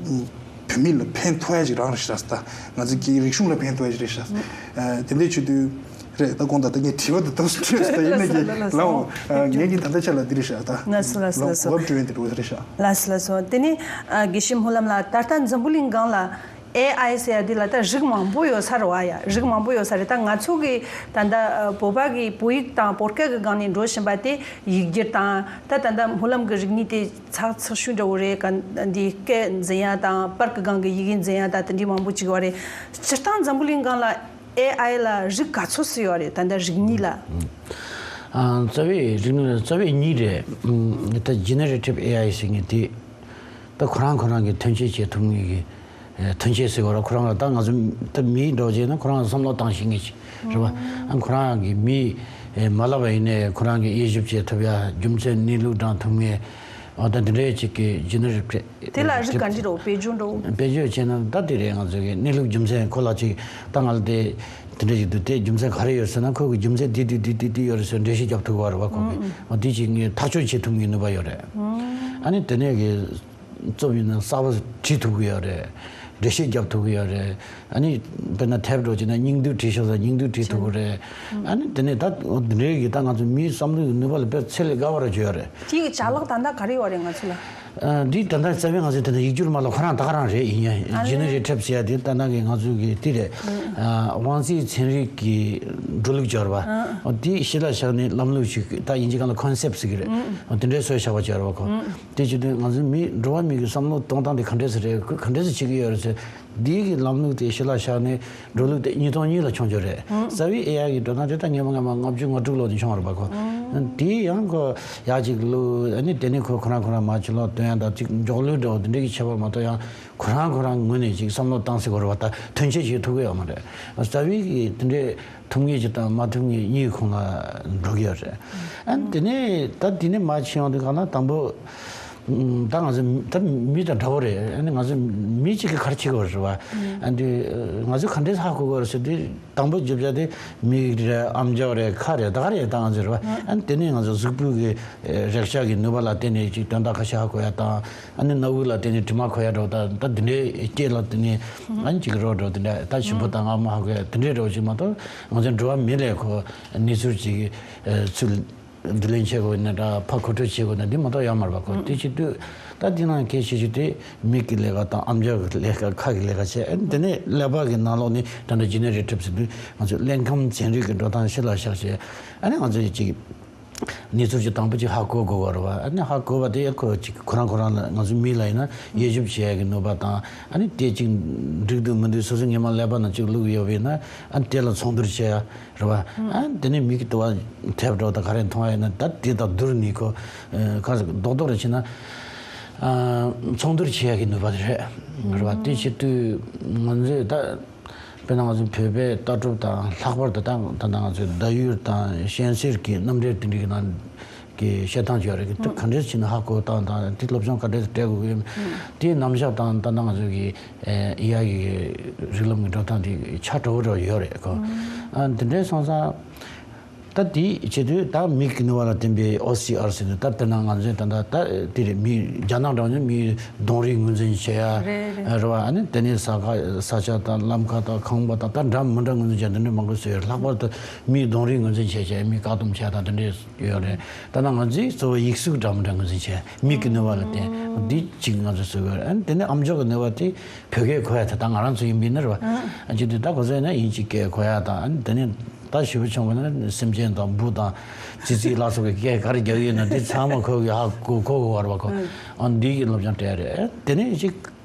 བོད་མི་ལ་ཕན་ཐོགས་ཡ་ཅིག་རང་རེད་ཤག་ཟེར། ད་ང་ཚོ་གི་རིག་གཞུང་ལ་ཕན་ཐོགས་ཡ་ཅིག་རེད་ཤག་ཟེར། ཨ་དེ་འདྲས་བྱེད་དུས་རེད། ད་དགོངས་དག་ད་ངས་དྲི་བ་འདི་ཏོག་ཙམ་དྲིས་སོང་། ད་ཡིན་ན་གི་ལགས་འོ་ངས་ཀྱི་ད་ལྟ་ཆ་ལ་འདི་རེད་ཤག་ད་ལགས་སོ་ལགས་སོ་ལགས་སོ་གོ་སྐབས་སྤྲོད་ཡོན་དེ་འགྲོ་རེད་ཤག་ལགས་སོ་ལགས་སོ། དེ་ནས་ཨ་དགེ་བཤེས་སྨོན་ལམ་ལགས་ད་ལྟ་འཛམ་བུ་གླིང་སྒང་ལ་ཨེ་ཨའི་ཟེར་ཡ་འདི་ལ་ད་རིགས་མང་པོ་ཡོད་ས་རེད་བ། ཡ་རིགས་མང་པོ་ཡོད་ས་རེད། ད་ང་ཚོ་གི་ད་ལྟ་ཨ་བོད་པ་གི་བོད་ཡིག་དང་བོད་སྐད་གི་སྒང་ནས་འགྲོ་བཞིན་པ་དེ་ཡིག་སྒྱུར་དང་ད་ད་ལྟ་སྨོན་ལམ་གི་རིག་གནས་དེ་ཚགས་ཚུད་ཤོས་འདྲ་བོ་རེད། ག་འདི་སྐད་འཛིན་ཡ་དང་པར་གི་སྒང་གི་ཡི་གེ་འཛིན་ཡ་ད་དེ་འདྲའི་མང་པོ་ཅིག་ཡོད་རེད། སྤྱིར་བཏང་འཛམ་བུ་གླིང་སྒང་ལ་ཨེ་ཨའི་ལ་རིགས་ག་ཚོད་ཙམ་ཡོད་རེད། ད་ལྟ་རིག་གནས་ལ། ཨ་རྩ་བའི་རིག་གནས་ལ་རྩ་བའི་གཉིས་རེད། ཨ་ད་ཇེ་ནེ་རེ་ཊིབ་ཨེ་ཨའི་ཟེར་མཁན་དེ། ད་ཁོ་རང་ཁོ་རང་གི་ཐོན་སྐྱེད་བྱེད་ཐུབ་ངེས་ཀྱི་ཨེ་ཐོན་སྐྱེད་ཟེར་བ་ར། ཁོ་རང་ལ་ད་ང་ཚོ་ད་མི་འདྲ་བོ་བྱས་ན་ཁོ་རང་ལ་བསམ་བློ་བཏང་ཤེས་ངེས་ཅིག་རེད་བ། ཨ་ཁོ་རང་གི་མི་ཨེ་མ་ལབ་པ་ཡིན་ནའི་ཁོ་རང་གི་དབྱེ་ཞིབ་བྱེད་ཐུབ་ཡ། རྒྱུ་མཚན་གནས་ལུགས་དྲངས་ཐུབ་ངེས། འོ་ད་འདི་འདྲའི་ཅིག་གི་ཇི་ནེ་རིག་དེ་ལ་རིགས་ག་འདྲ་རོ། དཔེ་བརྗོད་འགྲོ། དཔེ་བརྗོད་བྱས་ན་ད་དེ་རེད། ང་ཚོ་གི་གནས་ལུགས་རྒྱུ་མཚན་ཁོ་ལ་ཅིག་ད་ང་ལ་དེ་དེ་འདྲ་ཞིག་འདུག་དེ་རྒྱུ་མཚན་ག་རེ་ཡོད་ཟེར་ན། ཁོ་གི་རྒྱུ་མཚན་དེ་དེ་དེ་དེ་དེ་ཡོད་རེད་ཟེར་འགྲེལ་བཤད་རྒྱབ་ཐུབ་པ་རེད་བ། ཁོ་གི་འོ་དེ་ཅིག་ངས་ཐག་གཅོད་བྱེད་ཐུབ་ངེས་ནུས་པ་ཡོད་རེད། ཨ་ནི་དེ་ནས་གི་རྩོམ་ཡིན་ན་གསར་པ་བྲིས་ཐུབ་ཀྱི་ཡོད་རེད། འགྲེལ་བཤད་རྒྱབ་ཐུབ་ཀྱི་ཡོད་རེད། ཨ་ནི་དཔེར་ན་དེབ་འདྲ་བོ་བྱས་ན་སྙིང་བསྡུས་བྲིས་ཤོག་ཟེར་སྙིང་བསྡུས་བྲིས་ཐུབ་ཀྱི་རེད། ཨ་ནི་དེ་ནས་ད་འདི་འདྲའི་གི་ད་ང་ཚོ་མིའི་བསམ་བློའི་ནུས་པ་ལ་དཔེ་ཚད་ལས་བརྒལ་བ་ར་བརྗོད་ཡོད་རེད། དེ་གི་ཅ་ལག་ད་ལྟ་ག་རེ་ཡོད་རེད་ང་ཚོ་ལ། ཨ་འདི་ད་ལྟ་རྩ་བའི་ང་ཚོའི་དེ་འདྲ་ཡིག་སྒྱུར་མ་ལག་ཁོ་རང་ད་ག་རང་རེད། ཡིན་ཡང་ཨ་ལེ། ཇི་ནེ་རེ་ཊིབ་ཟེར་ཡ་དེ་ད་ལྟ་གི་ང་ཚོའི་གི་དེ་རེད། ཨ་དབང་རྩའི་ཚན་རིག་གི་འགྲོ་ལུགས་སྦྱོར་བ། ཨ་འདི་གཞི་ལ་བཞག་ནས་ལམ་ལུགས་ཤིག་ད་དབྱིན་ཇི་སྒང་ལ་ཁོན་སེབ་ཟེར་གི་རེད། ཨ་དེ་འདྲའི་བཟོས་བཞག་པ་སྦྱོར་བ་ཁོ། དེ་བྱེད་དུས་ང་ཚོའི་མི་འགྲོ་བ་མི་གི་བསམ་བློ་གཏོང་སྟངས་དེ་ག་འདྲས་སེ་རེད། ཁོས་ག་འདྲས་སེ་བྱེད་ཀྱི་ཡོད་རེད་ཟེར། འདི་གི་ལམ་ལུགས་དེ་གཞི་ལ་བཞག་ནས་འགྲོ་ལུགས་དེ་ཉིས་སྟོང་གཉིས་ལ་བྱུང་རྒྱུ་རེད། རྩ་བའི་ཨེ་ཨའི་གི་འགྲོ་སྟངས་དེ་ད་སྔོན་མ་སྔ་མ་ལྔ་བཅུ་ང་དྲུག་ལོ་དེ་བྱུང་བ་རེད་པ་ཁོ། དེ་ཡང་ཁོ་ཡག་ཅིག་བླུགས། ཨ་ནི་དེ་ནས་ཁོ་ཁོ་རང་ཁོ་རང་མར་ཕྱིར་ལོག་བཏོན་ཡ་དང་ཅིག་མགྱོགས་ལོས་འདྲ་བོ་དེ་འདྲས་ཀྱི་ཁྱད་པར་མ་གཏོགས། ཡང་ཁོ་རང་ཁོ་རང་ངོས་ནས་ཅིག་བསམ་བློ་བཏང་སྲིད་དགོས་རེད་པ། ད་ཐོན་སྐྱེད་བྱེད་ཐུབ་ཀྱི་ཡོད་མ་རེད། རྩ་བའི་གི་དེ་འདྲས་ཐུབ་ངེས་ཅིག་དང་མ་ཐུབ་ངེས་གཉིས་ཁོངས་ལ་འགྲོ་གི་ཡོད་རེད། ཨ་ནི་དེ་ནས་ད་དེ་ནས་མར་ཕྱིན་ཡོང་དུས་གང་ལ་དང་པོ། ད་ང་ཚོ་ད་མི་དང་འདྲ་བོ་རེད། ཨ་ནི་ང་ཚོ་མི་གཅིག་གིས་ག་རེ་བྱེད་དགོས་རེད་བ། ཨ་འདི་ང་ཚོས་ག་འདྲས་ཧ་གོ་དགོས་རེད་ཟེར་དུས། དང་པོ་རྒྱུ་ཆ་དེ་མིག་རེད། ཨམ་ཅོག་རེད། ཁ་རེད། ད་ག་རེད། ད་ང་ཚོ་རེད་བ། ཨ་ནི་དེ་ནས་ང་ཚོ་གཟུགས་པོ་གི་རེག་བྱ་གི་ནུས་པ་ལ་བརྟེན་ནས་ཅིག་དོན་དག་ཁ་ཤས་ཧ་གོ་ཡ་དང་། ཨ་ནི་སྣ་བུག་ལ་བརྟེན་ནས་དྲི་མ་གོ་ཡ་འདྲ་བོ་དང་། ད་འདི་འདྲའི་སྐེ་ལ་བརྟེན་ནས་ཨ་ནི་ཅིག་རོ་འདྲ་བོ་དེ་འདྲ། ད་ཞིམ་པོ་དང་ངར་མ་ཧ་གོ་ཡ་དེ་འདྲའི་འདྲ་བོ་ཞིག་མ་གཏོགས། ང་ཚོ་འགྲོ་བ་མི་ལས་ཁོ་གནས་ཚུལ་ཅིག་ཚུལ་བསྡུ་ལེན་བྱེད་དགོས་ན་འདྲ། ཕར་གོ་སྒྲིག་བྱེད་དགོས་ན་འདི་མ་གཏོགས་ཡོད་མ་རེད་པ་ཁོ། དེ་བྱེད་དུས་ད་འདི་ནང་གལ་ཆེ་ཤོས་དེ་མིག་གི་ལས་ཀ་དང་ཨམ་ཅོག་གི་ལས་ཀ། ཁ་གི་ལས་ཀ་བྱས། ཨ་ནི་དེ་ནས་ཀླད་པ་གི་ནང་ལོགས་ནས་ད་ལྟ་ཇི་ནེ་རེ་ཊིབ་ཟེར་དུས་ང་ཚོས་ཀླད་ཁམས་ཚན་རིག་གི་འགྲོ་སྟངས་གཞི་ལ་བཞག་བྱས། ཨ་ནི་ང་ཚོས་ཅིག་གནས་ཚུལ་ཅིག་དང་པོ་ཅིག་ཧ་གོ་དགོས་པ་རེད་བ། ཨ་ནི་ཧ་གོ་བ་དེ་ཁོ་ཅིག་ཁོ་རང་ཁོ་རང་ལ་ང་ཚོ་མི་ལ་ཡིན་ན་དབྱེ་ཞིབ་བྱེད་ཡ་གི་ནུས་པ་དང་། ཨ་ནི་དེ་ཅིག་འགྲིག་འདུག་མི་འདུག་སོ་སོ་སྔོན་མ་ཀླད་པ་ནང་ཅིག་བླུགས་ཡོད་པ་ཡིན་ན། ཨ་ནི་དེ་ལ་ཚོགས་འདུར་བྱེད་ཡ་རེད་བ། ཨ་ནི་དེ་ནས་མིག་གིས་དུ་བ་དེབ་འདྲ་བོ་དང་ག་རེ་མཐོང་ཡ་ཡིན་ན། ད་དེ་དང་བསྡུར་ནས་ཁོ་ཨ་ག་རེ་ཟེར། རྡོག་རྡོག་རེ་བྱས་ན་ཨ་ཚོགས་འདུར་བྱེད་ཡ་གི་ནུས་པ་དེ་རེད། རེད་བ། དེ་བྱེད་དུས་ང་ཚོས་ད་དཔེར་ན་ང་ཚོ་བོད་པའི་ལྟ་གྲུབ་དང་། ལྷག་པར་དུ་ད་ད་ལྟ་ང་ཚོའི་ཟླ་ཡུལ་དང་གཤེན་གསེར་གྱི་རྣམ་འགྲེལ་དེ་འདྲའི་གི་ནང་གི་བཤད་སྟངས་ཅིག་ཡོད་རེད། དེ་ག་འདྲས་བྱས་ན་ཧ་གོ་སྟངས་དང་། དེ་སློབ་སྦྱོང་ག་འདྲས་སྤྲད་དགོས་ཀྱི་ཡོད། དེའི་རྣམ་གཞག་དང་ད་ལྟ་ང་ཚོ་གི་ཨེ་ཨེ་ཨའི་གི་རིགས་ལམ་གྱི་འགྲོ་སྟངས་དེ་ཆ་འདྲ་བོ་འདྲ་བོ་ཡོད་རེད་ཁོ། ཨ་དེ་འདྲས་སོང་ཙང་། ད་དེ་བྱེད་དུས་ད་མིག་གི་ནུས་པ་ལ་བརྟེན་པའི་ཨོ་སི་ཨར་ཟེར་དུས། ད་དཔེར་ན་ང་ཚོས་ད་ད་ད་དེ་རེད། མི་རྒྱ་ནག་འདྲ་བོ་ནི་མིའི་གདོང་རིས་ངོས་འཛིན་བྱེད་ཡ་རེད་བ། ཨ་ནི་དེ་ནས་ས་ཁ་ས་ཆ་དང་ལམ་ཁ་དང་ཁང་པ་དང་ད་འདྲ་མི་འདྲ་ངོས་འཛིན་བྱེད་ཡ་དེ་འདྲ་མང་པོ་བཟོས་ཡོད། ལྷག་པར་དུ་མིའི་གདོང་རིས་ངོས་འཛིན་བྱེད་བྱས་མི་བཀག་སྡོམ་བྱེད་ཡ་དང་དེ་འདྲས་ཡོད་རེད། ད་ནང་ང་ཚོས་གཙོ་བོ་ཡིག་གཟུགས་འདྲ་མི་འདྲ་ངོས་འཛིན་བྱས་མིག་གི་ནུས་པ་ལ་བརྟེན་འདི་གཅིག་ང་ཚོས་བཟོས་ཡོད་རེད། ཨ་ནི་དེ་ནས་ཨམ་ཅོག་གི་ནུས་པ་དེ་བོད་སྐད་གོ་ཡ་དེ་ད་ང་རང་ཚོ་ཡིན་པ་ཡིན་ན་རེད་བ། ཨ་ཅི་དེ་ད་གོ་ས་ཡིན་ན་དབྱིན་ཇིའི་སྐད་གོ་ཡ་དང་། ཨ་ནི་དེ་ནས་ད་ཞེ་པོ་ཆུང་བ་ན་སེམས་ཅན་དང་འབུ་དང་ཙི་ཙི་ལ་སོགས་ཀྱི་སྐད་ག་རེ་རྒྱག་གི་ཡོད་ན་འདི་ཚང་མ་ཁོ་གིས་ཧ་གོ་གོ་གོ་བར་བ་ཁོ། ཨ་འདི་གི་སློབ་སྦྱོང་སྤྲད་རེད། དེ་ནས་ཅིག་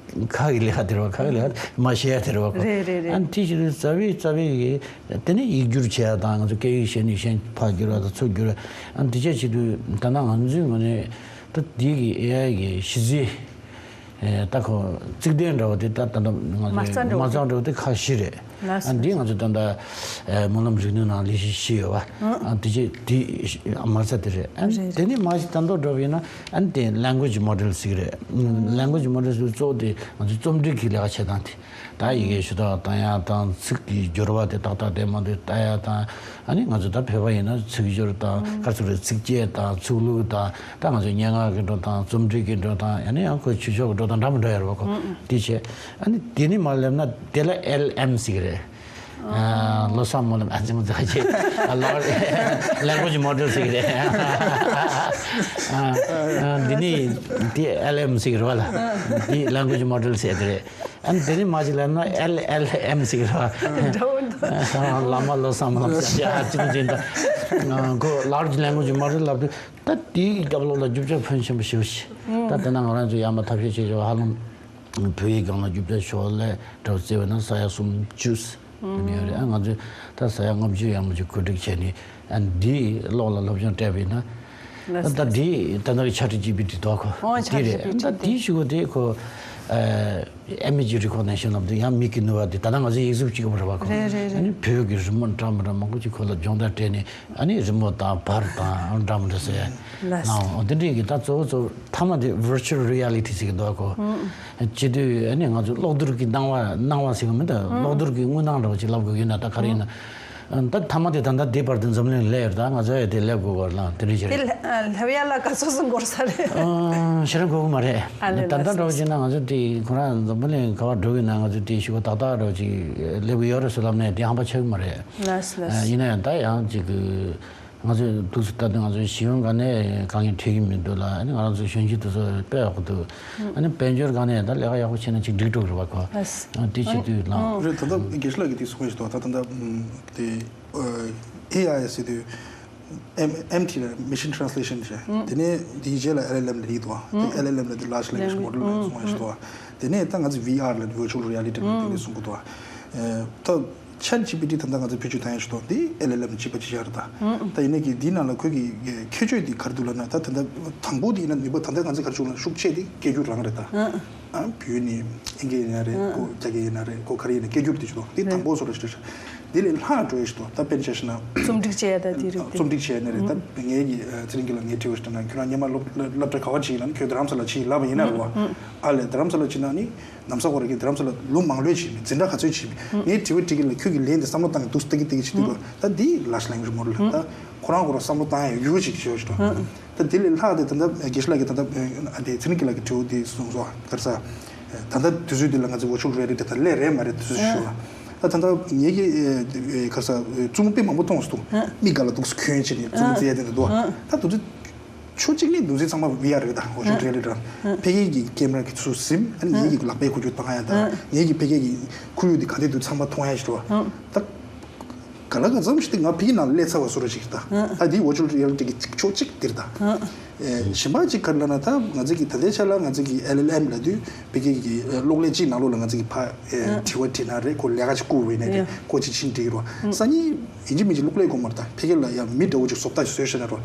ཁ་གི་ལས་ཀ་དེ་རེད་བ། ཁ་གི་ལས་ཀ་མ་བཤད་ཡ་དེ་རེད་བ་ཁོ། རེད་རེད་རེད། ཨ་ནི་དེ་བྱེད་དུས་རྩ་བའི་རྩ་བའི་གི་དེ་ནས་ཡིག་སྒྱུར་བྱེད་ཡ་དང་། ང་ཚོ་སྐད་ཡིག་གཞན་ནས་གཞན་ཕར་བསྒྱུར་བ་དང་ཚུར་བསྒྱུར་བ། ཨ་ནི་དེ་བྱས་བྱེད་དུས་ད་ལྟ་ང་ཚོའི་ངོས་ནས་ད་འདི་གི་ཨེ་ཨའི་གི་གཞི་རྩའི་ཨེ་ད་ཁོ་རྩིག་གདན་འདྲ་བོ་དེ་ད་ད་ལྟ་ང་མ་རྩ་ཚོའི་འདྲ་བོ་མ་རྩ་འདྲ་བོ་དེ་ཁ་བཞི་རེད། ལགས་སོ། ཨ་འདི་ང་ཚོ་ད་ལྟ་ཨེ་སྨོན་ལམ་རིག་ནུས་ནང་ལས་གཞི་བཞི་ཡོད་བ། ཨ་དེ་རྗེས་དེ་མ་རྩ་དེ་རེད། ཨ་རེད། དེ་ནས་མ་གཞི་ད་མདོ་འགྲོ་བ་ཡིན་ན། ཨ་དེ་language model་ཟེར་གི་རེད། language model་ཟེར་གཙོ་བོ་དེ་ང་ཚོ་རྩོམ་སྒྲིག་གི་ལས་ཀ་བྱེད་སྟངས་དེ། ད་ཡི་གེ་ཞུ་དག་བཏང་ཡ་དང་། ཚིག་གི་སྦྱོར་བ་དེ་ཏག་ཏག་བསྡད་མ་འདུག་ལྟ་ཡ་དང་། ཨ་ནི་ང་ཚོ་ད་བོད་པ་ཡིན་ན་ཚིག་སྦྱོར་དང་། ག་རེ་ཟེར་དགོས་རེད། ཚིགས་བཅད་དང་། ཚིག་ལྷུག་དང་། ད་ང་ཚོ་སྙན་ངག་གི་འགྲོ་སྟངས། རྩོམ་སྒྲིག་གི་འགྲོ་སྟངས། ཨ་ནི་ཡང་ཁོའི་ཆོས་ཕྱོགས་ཀྱི་འགྲོ་སྟངས་འདྲ་མི་འདྲ་ཡོད་རེད་བ་ཁོ། དེ་བྱས། ཨ་ནི་དེ་ནས་མར་སླེབས་ན་དེ་ལ་ཨེལ་ཨེམ་ཟེར་གི་རེད། ཨ་བློ་བཟང་སྨོན་ལམ། ཨ་ཙི་མོ་ཙི་ཁ་ཅིག་ལར་ལེང་གུ་ཨེཇ་མོ་ཌེལ་ཟེར་གི་རེད། ཨ་ཨ་འདི་ནི་དེ་ཨེལ་ཨེམ་ཟེར་གི་རེད་བ་ལ། དེ་language model་ཟེར་གི་རེད། ཨ་ནི་དེ་ནས་མར་ཅིག་སླེབས་ན་ཨེལ་ཨེལ་ཨེམ་ཟེར་གི་རེད་བ། འདྲ་བོ་འདུག་ཨ་བླ་མ་བློ་བཟང་སྨོན་ལམ་ཟེར་གི་རེད། ཨ་ཙི་མོ་ཙི་འདི་ཁོ་large language model་ལབ་དུས། ད་དེའི་རྒྱབ་ལོགས་ལ་རྒྱུ་ཆ་ཕོན་ཆེན་པོ་ཞེ་པོ་ཞིག་ད་དེ་ན་ང་རང་ཚོ་ཡར་མར་ཐབས་ཤེས་བྱེད་ཆོག་ཧ་ལམ་བོད་ཡིག་སྒང་ལ་རྒྱུ་ཆ་ཤོག་ལྷེ་འདྲ་བོ་བརྩིས་པ་ན་ས་ཡ་སུམ་ཅུ་ཙམ་ཡོད་རེད། ཨ་ང་ཚོས་ད་ས་ཡ་ལྔ་བཅུ་ཡར་མར་ཅིག་བཀོད་སྒྲིག་བྱས་ནས། ཨ་འདིའི་ཀློག་ལ་སློབ་སྦྱོང་སྤྲད་པ་ཡིན་ན། ལགས། ད་ལྟ་འདི་ད་ལྟ་ཆ་ཊི་ཇི་པི་ཊི་འདུག་གོ། ཨོ། འདི་རེད། ཆ་ཊི་ཇི་པི་ཊི་ད་འདི་ཞུ་གོ་དེ་ཁོ་ཨ་image recognition of the ཡང་མིག་གི་ནུས་པ་དེ་ད་ལྟ་ང་ཚོ་ཡིག་གཟུགས་གཅིག་པ་རེད་བ་ཁོ། རེད་རེད་རེད། ཨ་ནི་བོད་ཀྱི་རི་མོ་འདྲ་མི་འདྲ་མང་པོ་ཅིག་ཁོ་ལ་སྦྱོང་བརྡར་སྤྲད་ནས། ཨ་ནི་རི་མོ་དང་བར་དང་འདྲ་མི་འདྲ་ཟེར། ལགས། ནའོ་འདི་འདྲའི་གི་ད་གཙོ་བོ་གཙོ་བོ་མཐའ་མ་དེ་virtual reality ཟེར་གི་འདུག་གོ། བྱེད་དུས་ཨ་ནི་ང་ཚོ་གློག་རྡུལ་གྱི་སྣང་བ་སྣང་བ་ཟེར་གི་མིན་ད། གློག་རྡུལ་གྱི་དངོས་སྣང་འདྲ་བ་ཅིག་ལབ་དགོས་ཡོད་ན་ད་ག་རེ་ཡིན་ན། ད་མཐའ་མ་དེ་ད་ལྟ་འདི་བར་དུ་འཛམ་གླིང་སླེབས་ཡོད་ད། ང་ཚོ་ཡ་དེ་སླེབས་དགོས་གོ་ལ་དེ་འདྲའི་ཆེ་རེད། དེ་ལ་ལབ་ཡ་ལ་ག་ཚོད་ཙམ་འགོར་ས་རེད། ཨ་ཞེ་དྲག་འགོར་གི་མ་རེད། ཨ་ལེ། ད་ལྟ་ལགས་འདྲ་བ་ཅིག་ན་ང་ཚོ་དེ་ཁོ་རང་འཛམ་བུ་གླིང་ག་བར་འགྲོ་གི་ན་ང་ཚོ་དེ་ཞུ་གོ་ཏག་ཏག་འདྲ་བ་ཅིག་སླེབས་གི་ཡོད་རེད་ཟེར་ལབ་ནས་དེ་ཧམ་པ་ཆགས་གི་མ་རེད། ལགས་ལགས། ཡིན་ན་ཡང་ད་ཡང་ཅིག་གི་ང་ཚོས་འདུག་སེ་ལྟ་དུས་ང་ཚོའི་ཤེས་ཡོན་སྒང་ནས་དཀའ་ངལ་འཕྲད་ཀྱི་མི་འདུག་ལ། ཨ་ནི་ང་རང་ཚོའི་གཞོན་སྐྱེས་དེ་ཚོ་དཔེ་ཡག་པོ་འདུག་ཨ་ནི་དཔལ་འབྱོར་སྒང་ནས་ད་ལས་ཀ་ཡག་པོ་བྱས་ན་ཅིག་འགྲིག་འགྲོ་གི་རེད་བ་ཁོ། ལགས། ཨ་དེ་བྱེད་དུས་ལ། རེད། ད་ལྟ་དགེ་བཤེས་ལགས་ཀྱིས་དེ་གསུངས་པ་ཞིག་འདུག་ད་ད་ལྟ་དེ་ཨེ་ཨའི་ཟེར་དུས་ཨེམ་ཨེམ་ཊི་ལ་machine translation བྱས། དེ་ནས་དེའི་རྗེས་ལ་ཨེལ་ཨེལ་ཨེམ་ལ་ཡིག་འདུག་དེ་ཨེལ་ཨེལ་ཨེམ་ལ་དེ་large language model ལ་གསུངས་པ་ཞིག་འདུག་དེ་ནས་ད་ང་ཚོ་ཝི་ཨར་ལ་virtual reality ལ་དེ་འདྲ་གསུང་གི་འདུག་ད་ཆེཊ་ཇི་པི་ཊི་ད་ལྟ་ང་ཚོས་བེད་སྤྱོད་བཏང་ཡ་ཞིག་འདུག་འདི་ཨེལ་ཨེལ་ཨེམ་བྱས་པ་ཅིག་ཡོད་རེད་ད། ད་ཡིན་ནའི་གི་འདིའི་ནང་ལ་ཁོས་ཀྱི་ཁྱད་ཆོས་འདི་ག་རེ་འདུག་ལབ་ན། ད་ད་ལྟ་དང་པོ་འདི་ཡིན་ན་ནུས་པ་ད་ལྟ་ང་ཚོས་ག་རེ་བྱུང་ལབ་ན་ཤུགས་ཆེ་འདི་སྐད་སྒྱུར་རང་རེད་ད། ཨ་བོད་ཡིག་ནས་ཨིན་སྐད་ཡིན་ན་རེད། ཨ་ཁོ་རྒྱ་སྐད་ཡིན་ན་རེད། ཁོ་ག་རེ་ཡིན་ན་སྐད་སྒྱུར་འདི་ཞིག་འདུག་འདི་དང་པོ་བཟོ་འདྲ་ཞིག་རེད་ཤག་འདི་ལས་ལྷག་འགྲོ་ཡ་ཞིག་འདུག་ད་དཔེར་ན་ཆ་བཞག་ན་རྩོམ་སྒྲིག་བྱས་ཡ་ད་དེ་རིགས་དེ། རྩོམ་སྒྲིག་བྱས་ནས་རེད། ད་ངའི་གི་ཚེ་རིང་སྐྱིད་ལགས་ངས་དྲི་བ་ཞིག་དྲིས་ན། ཁྱོད་རང་སྔོན་མ་སློབ་སློབ་གྲྭ་ག་བ་ཕྱིན་ཡིན་ལབ་ན། ཁྱོད་རྡ་རམ་ས་ལ་ཕྱིན་ཡིན་ལབ་པ་ཡིན་ན་རེད་བ། ཨ་ལས་རྡ་རམ་ས་ལ་ཕྱིན་ན་ནི་ནམ་ས་གོ་ར་གི་རྡ་རམ་ས་ལ་ལོ་མང་ལོས་ཕྱིན་མེད། འཛིན་གྲྭ་ག་ཚོད་ཕྱིན་མེད། ངས་དྲི་བ་དྲི་གི་ལ་ཁྱོད་ཀྱི་ལན་དེ་བསམ་བློ་བཏང་གི་འདུག་ལྟ་གི་ལྟ་གི་བྱེད་དུས་ལ། ད་འདི་large language model ལ་ད་ཁོ་རང་ཁོ་རང་བསམ་བློ་བཏང་ཡ་ཡོད་ཅིག་ཞུ་ཞུ་དང་། ད་འདི་ལས་ལྷག་དེ་ད་ལྟ་དགེ་བཤེས་ལགས་ཀྱིས་ད་ལྟ་ཨ་དེ་ཚེ་རིང་སྐྱིད་ལགས་ཀྱིས་དྲི་བ་དེ་གསུངས་སོང་། ག་རེ་ཟ། ད་ལྟ་དུས་ཚོད་འདི་ལ་ང་ཚོ་virtual reality དེ་ད་སླེབས་རེད་མ་རེད་དུས་ཚོད་ཞུ་ལ། ད་ད་ལྟ་ངེད་ཀྱི་ག་རེ་ཟ་རྩུབ་མོ་དཔེ་མང་པོ་མཐོང་སོང་། མིག་སྒང་ལ་འདུག་སེ་གྱོན་བྱས་ནས་རྩུབ་མོ་རྩེ་ཡ་དེ་འདྲ་འདུག་ད་དུས་ཚོད། ཕྱོགས་གཅིག་ནས་འདུག་སེ་ཚང་མ་ཝི་ཨར་རེད་ད། virtual reality རང་། ཕ་གི་གི་ཀེམ་ར་གི་ཚུར་ཟིན། ཨ་ནི་ངེད་ཀྱི་ལག་པའི་འཁོར་རྒྱུག་བཏང་ཡ་ད། ངེད་ཀྱི་ཕ་གི་གི་ཁོར་ཡུག་འདི་ག་འདྲ་འདུག་ཚང་མ་མཐོང་ཡ་ཞིག་རེད་བ། ད་ག་ལ་ག་ཙམ་ཞིག་དེ་ང་ཕ་གི་ནང་སླེབས་ཚར་བ་བཟོ་འདྲ་ཞིག་རེད་ད། ད་འདི་virtual reality གི་ཕྱོགས་གཅིག་འདི་རེད་ད། ཨེ་གཞན་པ་གཅིག་ག་རེ་ལབ་ན། ད་ང་ཚོ་གི་ད་ལྟའི་ཆ་ལ་ང་ཚོ་གི་ཨེལ་ཨེལ་ཨེམ་ལབ་དུས་ཕ་གི་གི་གློག་ཀླད་གཅིག་ནང་ལོགས་ལ་ང་ཚོ་གི་ཕ་དྲི་བ་དྲིས་ན་རེད། ཁོ་ལས་ཀ་ཅིག་བསྐུར་བ་ཡིན་ན་རེད། ཁོ་ཅིག་ཕྱིན་འགྲིག་གི་རེད་བ། སང་ཉིན་ཡིན་གཅིག་མིན་གཅིག་གློག་ཀླད་དགོས་མ་རེད་ད། ཕ་གི་ལ་ཡང་མི་འདྲ་བོ་ཅིག་བཟོ་ལྟ་ཅིག་བཟོས་ཤ་ན་རོ།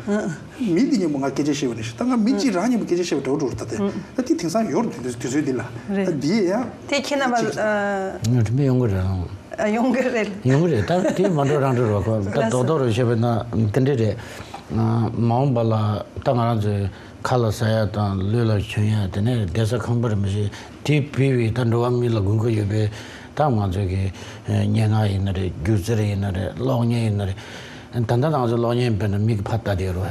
མི་འདི་མཉམ་པོ་ང་སྐད་ཆ་བཤད་པ་ནི་ད་ང་མི་གཅིག་རང་མཉམ་པོ་སྐད་ཆ་བཤད་པ་འདྲ་བོ་འགྲོ་རེད་ད། དེ་ད་དེ་དེང་སང་ཡོད་རེད། དུས་ཚོད་འདི་ལ་རེད། ད་འདི་ཡང་དེ་ཁྱེད་རྣམ་པ་ཅིག་ཨ། ང་དྲན་པ་ཡོང་གི་རེད་ཨང་། ཨ་ཡོང་གི་རེད། ཡོང་གི་རེད། ད་དེ་མ་འགྲོ་རང་འགྲོ་རོགས་ཁོ། ད་རྡོག་རྡོག་རེ་བཤད་པ་ན་དེ་འདྲ་རེད། མ་འོངས་པ་ལ་ད་ང་རང་ཚོའི་ཁ་ལ་ཟ་ཡ་དང་ལུས་ལ་གྱོན་ཡ་དེ་ནས་བསྡད་ས་ཁང་པ་རེད་མ་གཞི། དེ་བུད་པའི་ད་འགྲོ་བ་མི་ལ་དགོས་མཁོ་ཡོད་པའི་ད་ང་ཚོ་གི་སྙན་ངག་ཡིན་ན་རེད། སྒྱུ་རྩལ་ཡིན་ན་རེད། གློག་བརྙན་ཡིན་ན་རེད། ད་ལྟ་ང་ཚོ་གློག་བརྙན་དཔེར་ན་མིག་ཕར་ལྟ་དེ་རོ།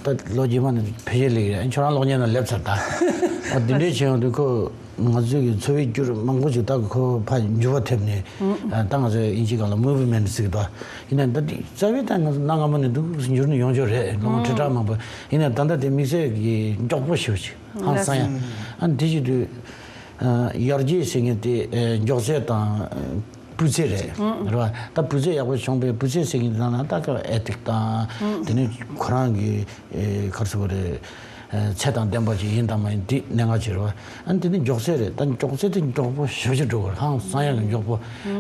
ད་ལོ་རྗེས་མ་ནི་ཕལ་ཆེར་ལེགས་རེད། ཁྱོད་རང་གློག་བརྙན་ནང་སླེབས་ཚར་ད། འདི་འདྲས་བྱས་ཡོང་དུས་ཁོ་ང་ཚོ་གི་འཚོ་བའི་རྒྱུར་མང་པོ་ཞིག་ད་ཁོ་ཕར་འགྱུར་བ་ཐེབས་ནས། ད་ང་ཚོ་དབྱིན་ཇིའི་སྒང་ལ་movement ཟེར་གི་འདུག་ཡིན་ན་ད་འདི་རྩ་བའི་ད་ང་ཚོ་གནའ་སྔ་མོ་ནས་འདུག་འགྱུར་ནས་ཡོང་ཆོག་རེད། ལོ་ངོ་ཁྲི་ཕྲག་མང་པོ། ཡིན་ན་ད་ལྟ་དེ་དམིགས་བསལ་གྱི་མགྱོགས་པོ་ཞེ་པོ་ཅིག་ཧང་སང་ཡ། ཨ་འདི་བྱེད་དུས། ཡར་རྒྱས་ཟེར་མཁན་དེ་མགྱོགས་ཚད་དང་སྤུས་ཚད་རེད། རེད་བ། ད་སྤུས་ཚད་ཡག་པོ་བྱུང་པའི་སྤུས་ཚད་ཟེར་མཁན་དེ་ནང་ན་ད་ཀ་ཨེ་ཐིག་དང་། དེ་ནས་ཁོ་རང་གི་ག་རེ་ཟེར་དགོས་རེད། ཚད་དང་ལྡན་པ་ཅིག་ཡིན་དང་མ་ཡིན་དེ་གནད་འགག་ཅིག་རེད་བ། ཨ་ནི་དེ་ནི་མགྱོགས་ཚད་རེད། ད་མགྱོགས་ཚད་དེ་མགྱོགས་པོ་ཞེ་པོ་ཅིག་འགྲོ་དགོས་རེད། ཧང་སང་ཡག་གི་མགྱོགས་པོ།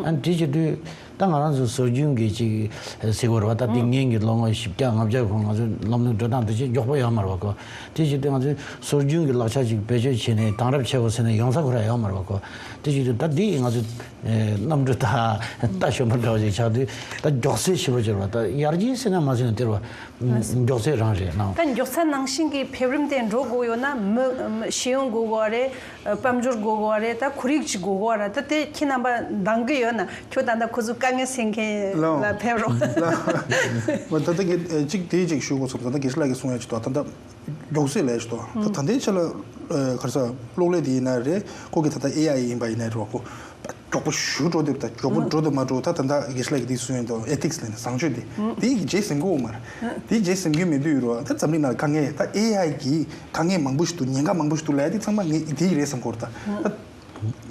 ཨ་ནི་དེ་བྱེད་དུས། ད་ང་རང་ཚོ་སྲོལ་རྒྱུན་གྱི་ཅིག་ཟེར་དགོས་རེད་བ། ད་དེ་སྔོན་གྱི་ལོ་ངོ་བཞི་བརྒྱ་ལྔ་བརྒྱ་གོང་ང་ཚོའི་སློབ་གཉེར་འགྲོ་སྟངས་དེ་ཅིག་མགྱོགས་པོ་ཡོད་མ་རེད་བ་ཁོ། དེ་བྱེད་དུས་ང་ཚོའི་སྲོལ་རྒྱུན་གྱི་ལག་ཆ་ཅིག་བེད་སྤྱོད་བྱས་ནས་དེང་རབས་བྱེད་དགོས་ཟེར་ནས་ཡོང་ས་ཁོ་རང་ཡོད་མ་རེད་བ་ཁོ། དེ་བྱེད་དུས་ད་འདི་ང་ཚོའི་གནམ་གྲུ་ད་རྟ་ཞོན་པ་འདྲ་བ་ཅིག་ཆགས་དུས་ད་མགྱོགས་ཚད་ཞེ་པོ་ཅིག་རེད་བ། ད་ཡར་རྒྱས་ཟེར་ན་མ་ཟེར་ན་དེ་རེད་བ། མགྱོགས་ཚད་རང་རེད་ནའང་། ད་མགྱོགས་ཚད་ནང་བཞིན་གྱི་འཕེལ་རིམ་དེ་འགྲོ་དགོས་ཡོད་ན་མི་མི་ཤེས་ཡོན་དགོས་དགོས་རེད། དཔལ་འབྱོར་དགོས་དགོས་རེད། ད་ཁོར་ཡུག་ཅིག་དགོས་དགོས་རེད། ད་དེ་ཁྱེད་རྣམ་པ་འདང་གི་ཡོད་ན། ཁྱོད་ད་ལྟ་ཁོ་ཚོ་དཀའ་ངལ་སེལ་མཁན་ལ་ཕེབས་རོགས། ལ་ད་ལྟ་གི་གཅིག་དེ་གཅིག་ཞུ་དགོས་སོང་། ད་ལྟ་དགེ་བཤེས་ལགས་ཀྱིས་གསུང་ཡ་ཅིག་འདུག་ད་ལྟ་མགྱོགས་ཚད་ལས་ཅིག་འདུག་ད་ད་ལྟའི་ཆ་ལ་ག་རེ་ཟ་གློག་ཀླད་དེ་ཡིན་ན་རེད། ཁོ་གི་ད་ལྟ་ཨེ་ཨའི་ཡིན་པ་ཡིན་ན་རེད་བ། ཁོ་མགྱོགས་པོ་ཞེ་པོ་འགྲོ་འདུག་ད་མགྱོགས་པོ་འགྲོ་འདུག་མ་འགྲོ་ད་ད་ལྟ་དགེ་བཤེས་ལགས་ཀྱིས་དེ་གསུང་ཡོད་འདུག་ཨེ་ཐིག་སི་ལབ་ནས་བཟང་སྤྱོད་དེ་དེ་གི་རྗེས་ཟིན་གྱི་ཡོད་མ་རེད། དེ་གི་རྗེས་ཟིན་གྱི་མེད་དུས་ཡོད་རེད་བ། ད་འཛམ་གླིང་ནང་དཀའ་ངལ་ད་ཨེ་ཨའི་གི་དཀའ་ངལ་མང་པོ་ཞིག་འདུག་ཉེན་ཁ་མང་པོ་ཞིག་འདུག་ལབ་ཡ་དེ་ཚང་མ་ངས་དེ་ཡི་རེད་བསམ་གྱི་ཡོད་རེད། ད་ད་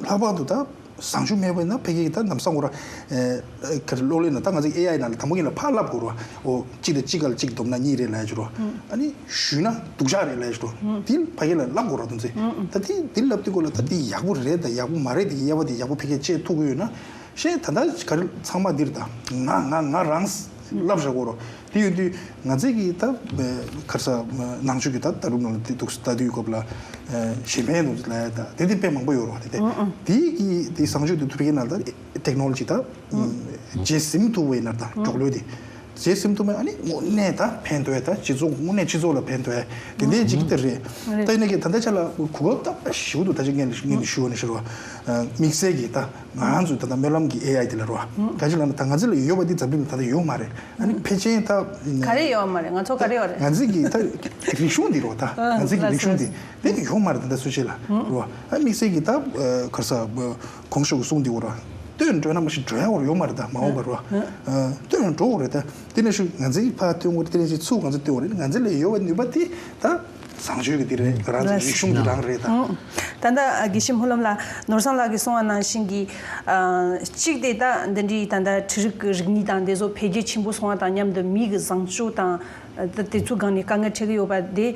ལྷག་པར་དུ་ད་བཟང་སྤྱོད་མེད་པ་ཡིན་ན་ཕ་གི་གི་ད་ལམ་སང་ཁོ་ར་ཨེ་ག་རེ་གློག་ཀླད་ནང་ད་ང་ཚོ་ཨེ་ཨའི་ནང་ལ་དང་པོ་ཉིད་ལ་ཕར་ལབ་དགོས་རེད་བ། འོ་གཅིག་དང་གཅིག་ག་ལ་གཅིག་བསྡོམས་ན་གཉིས་རེད་ལབ་ཡ་ཅིག་རེད་བ། ཨ་ནི་ཞུས་ན་སྡུག་ཅག་རེད་ལབ་ཡ་ཅིག་རེད་བ། དེ་ཕ་གི་ལ་ལབ་དགོས་རེད་བ་དུང་ཚེ། ད་དེ་དེ་ལབ་དུས་སྐོར་ལ་ད་དེ་ཡག་པོ་རེད་ད་ཡག་པོ་མ་རེད་དེ་དབྱེ་བ་དེ་ཡག་པོ་ཕ་གིར་དཔྱད་ཐུབ་ཀྱི་ཡོད་ན། ཤེས་ད་ལྟ་ག་རེ་ཚང་མ་འདིར་ད་ང་ང་ང་རང་ལབ་བཞག་གོ་རོ། དེ་ཡོད་དུས་ང་ཚོས་ཀྱི་ད་ཁར་ས་ནང་ཆོས་ཀྱི་ད་ལྟ་རུ་ནང་དེ་འདུག་ལྟ་དུས་སྐབས་ལ་གཞན་ཕན་འདུག་ལ་ད་དེ་དེ་དཔེ་མང་པོ་ཡོད་རེད་བ། དེ་དེ་དེ་གི་དེ་བཟང་སྤྱོད་དེ་ཐུབ་ཀྱི་ན་ད་ཊེག་ནོ་ལོ་ཇི་ད་རྗེས་ཟིན་ཐུབ་པ་ཡིན་ན་ད་འགྲོ་ལོས་དེ་རྗེས་ཟིན་ཐུབ་མེད་ཨ་ནི་དངོས་གནས་ད་ཕན་ཐོགས་ད་སྤྱི་ཚོགས་དངོས་གནས་སྤྱི་ཚོགས་ལ་ཕན་ཐོགས་དེ་འདྲའི་ཅིག་ད་རེད། ད་ཡིན་ན་གི་ད་ལྟ་ཆ་ལ་གོ་སྐབས་ད་ཞིག་འདུག་ད་ཅིག་ངས་ངས་ཞུ་བ་ནི་ཞུ་རོགས་དམིགས་བསལ་གྱི་ད། ང་ཚོས་ད་ལྟ་སྨོན་ལམ་གྱི་ཨེ་ཨའི་དེ་ལ་རོ། ག་ཅི་ལབ་ན་ད་ང་ཚོ་ལ་ཡོད་པ་འདི་འཛམ་གླིང་ལ་ད་ལྟ་ཡོད་མ་རེད། ཨ་ནི་ཕལ་ཆེར་ད་ག་རེ་ཡོད་མ་རེད། ང་ཚོ་ག་རེ་ཡོད་རེད། ང་ཚོ་གི་ད་རིག་གཞུང་འདི་རོ། ད་ང་ཚོ་གི་རིག་གཞུང་འདི་དེ་ཡོད་མ་རེད། ད་ལྟ་སུ་ཆེ་ལ་རོ། ཨ་དམིགས་བསལ་གྱི་ད་གར་ས་གོང་ཞུ་གི་གསུང་འདི་འོ་རོ། སྟོན་འགྲོ་ན་མ་ཞིག་འགྲོ་ཡ་འོ་རོ་ཡོད་མ་རེད། ད་མ་འོངས་པ་རོ། སྟོན་འགྲོ་འོ་རེད། ད་དེ་ནས་ཞུ་ང་ཚོ་གི་ཕ་སྟོན་འོ་རེད། དེ་ནས་ཞིག་ཚུགས་ང་ཚོ་སྟོན་འོ་རེད། ང་ཚོ་ལ་ཡོད་པ་ནུས་པ་དེ་ད། བཟང་སྤྱོད་ཀྱི་དེ་རེད། རང་ཚོའི་རིག་གཞུང་གི་རང་རེད་ད། ད་ལྟ་དགེ་བཤེས་སྨོན་ལམ་ལགས་ནོར་བཟང་ལགས་ཀྱིས་གསུངས་པ་ནང་བཞིན་གྱི་གཅིག་དེ་ད་འདི་འདྲའི་ད་ལྟ་འཕྲུལ་རིག་གི་རིག་གནས་དང་དེ་ཚོ་འཕེལ་རྒྱས་ཆེན་པོ་སོང་བ་དང་མཉམ་དུ་མི་གི་བཟང་སྤྱོད་དང་ད་དེ་ཚོའི་སྒང་ནས་དཀའ་ངལ་འཕྲད་ཀྱི་ཡོད་པ་དེ་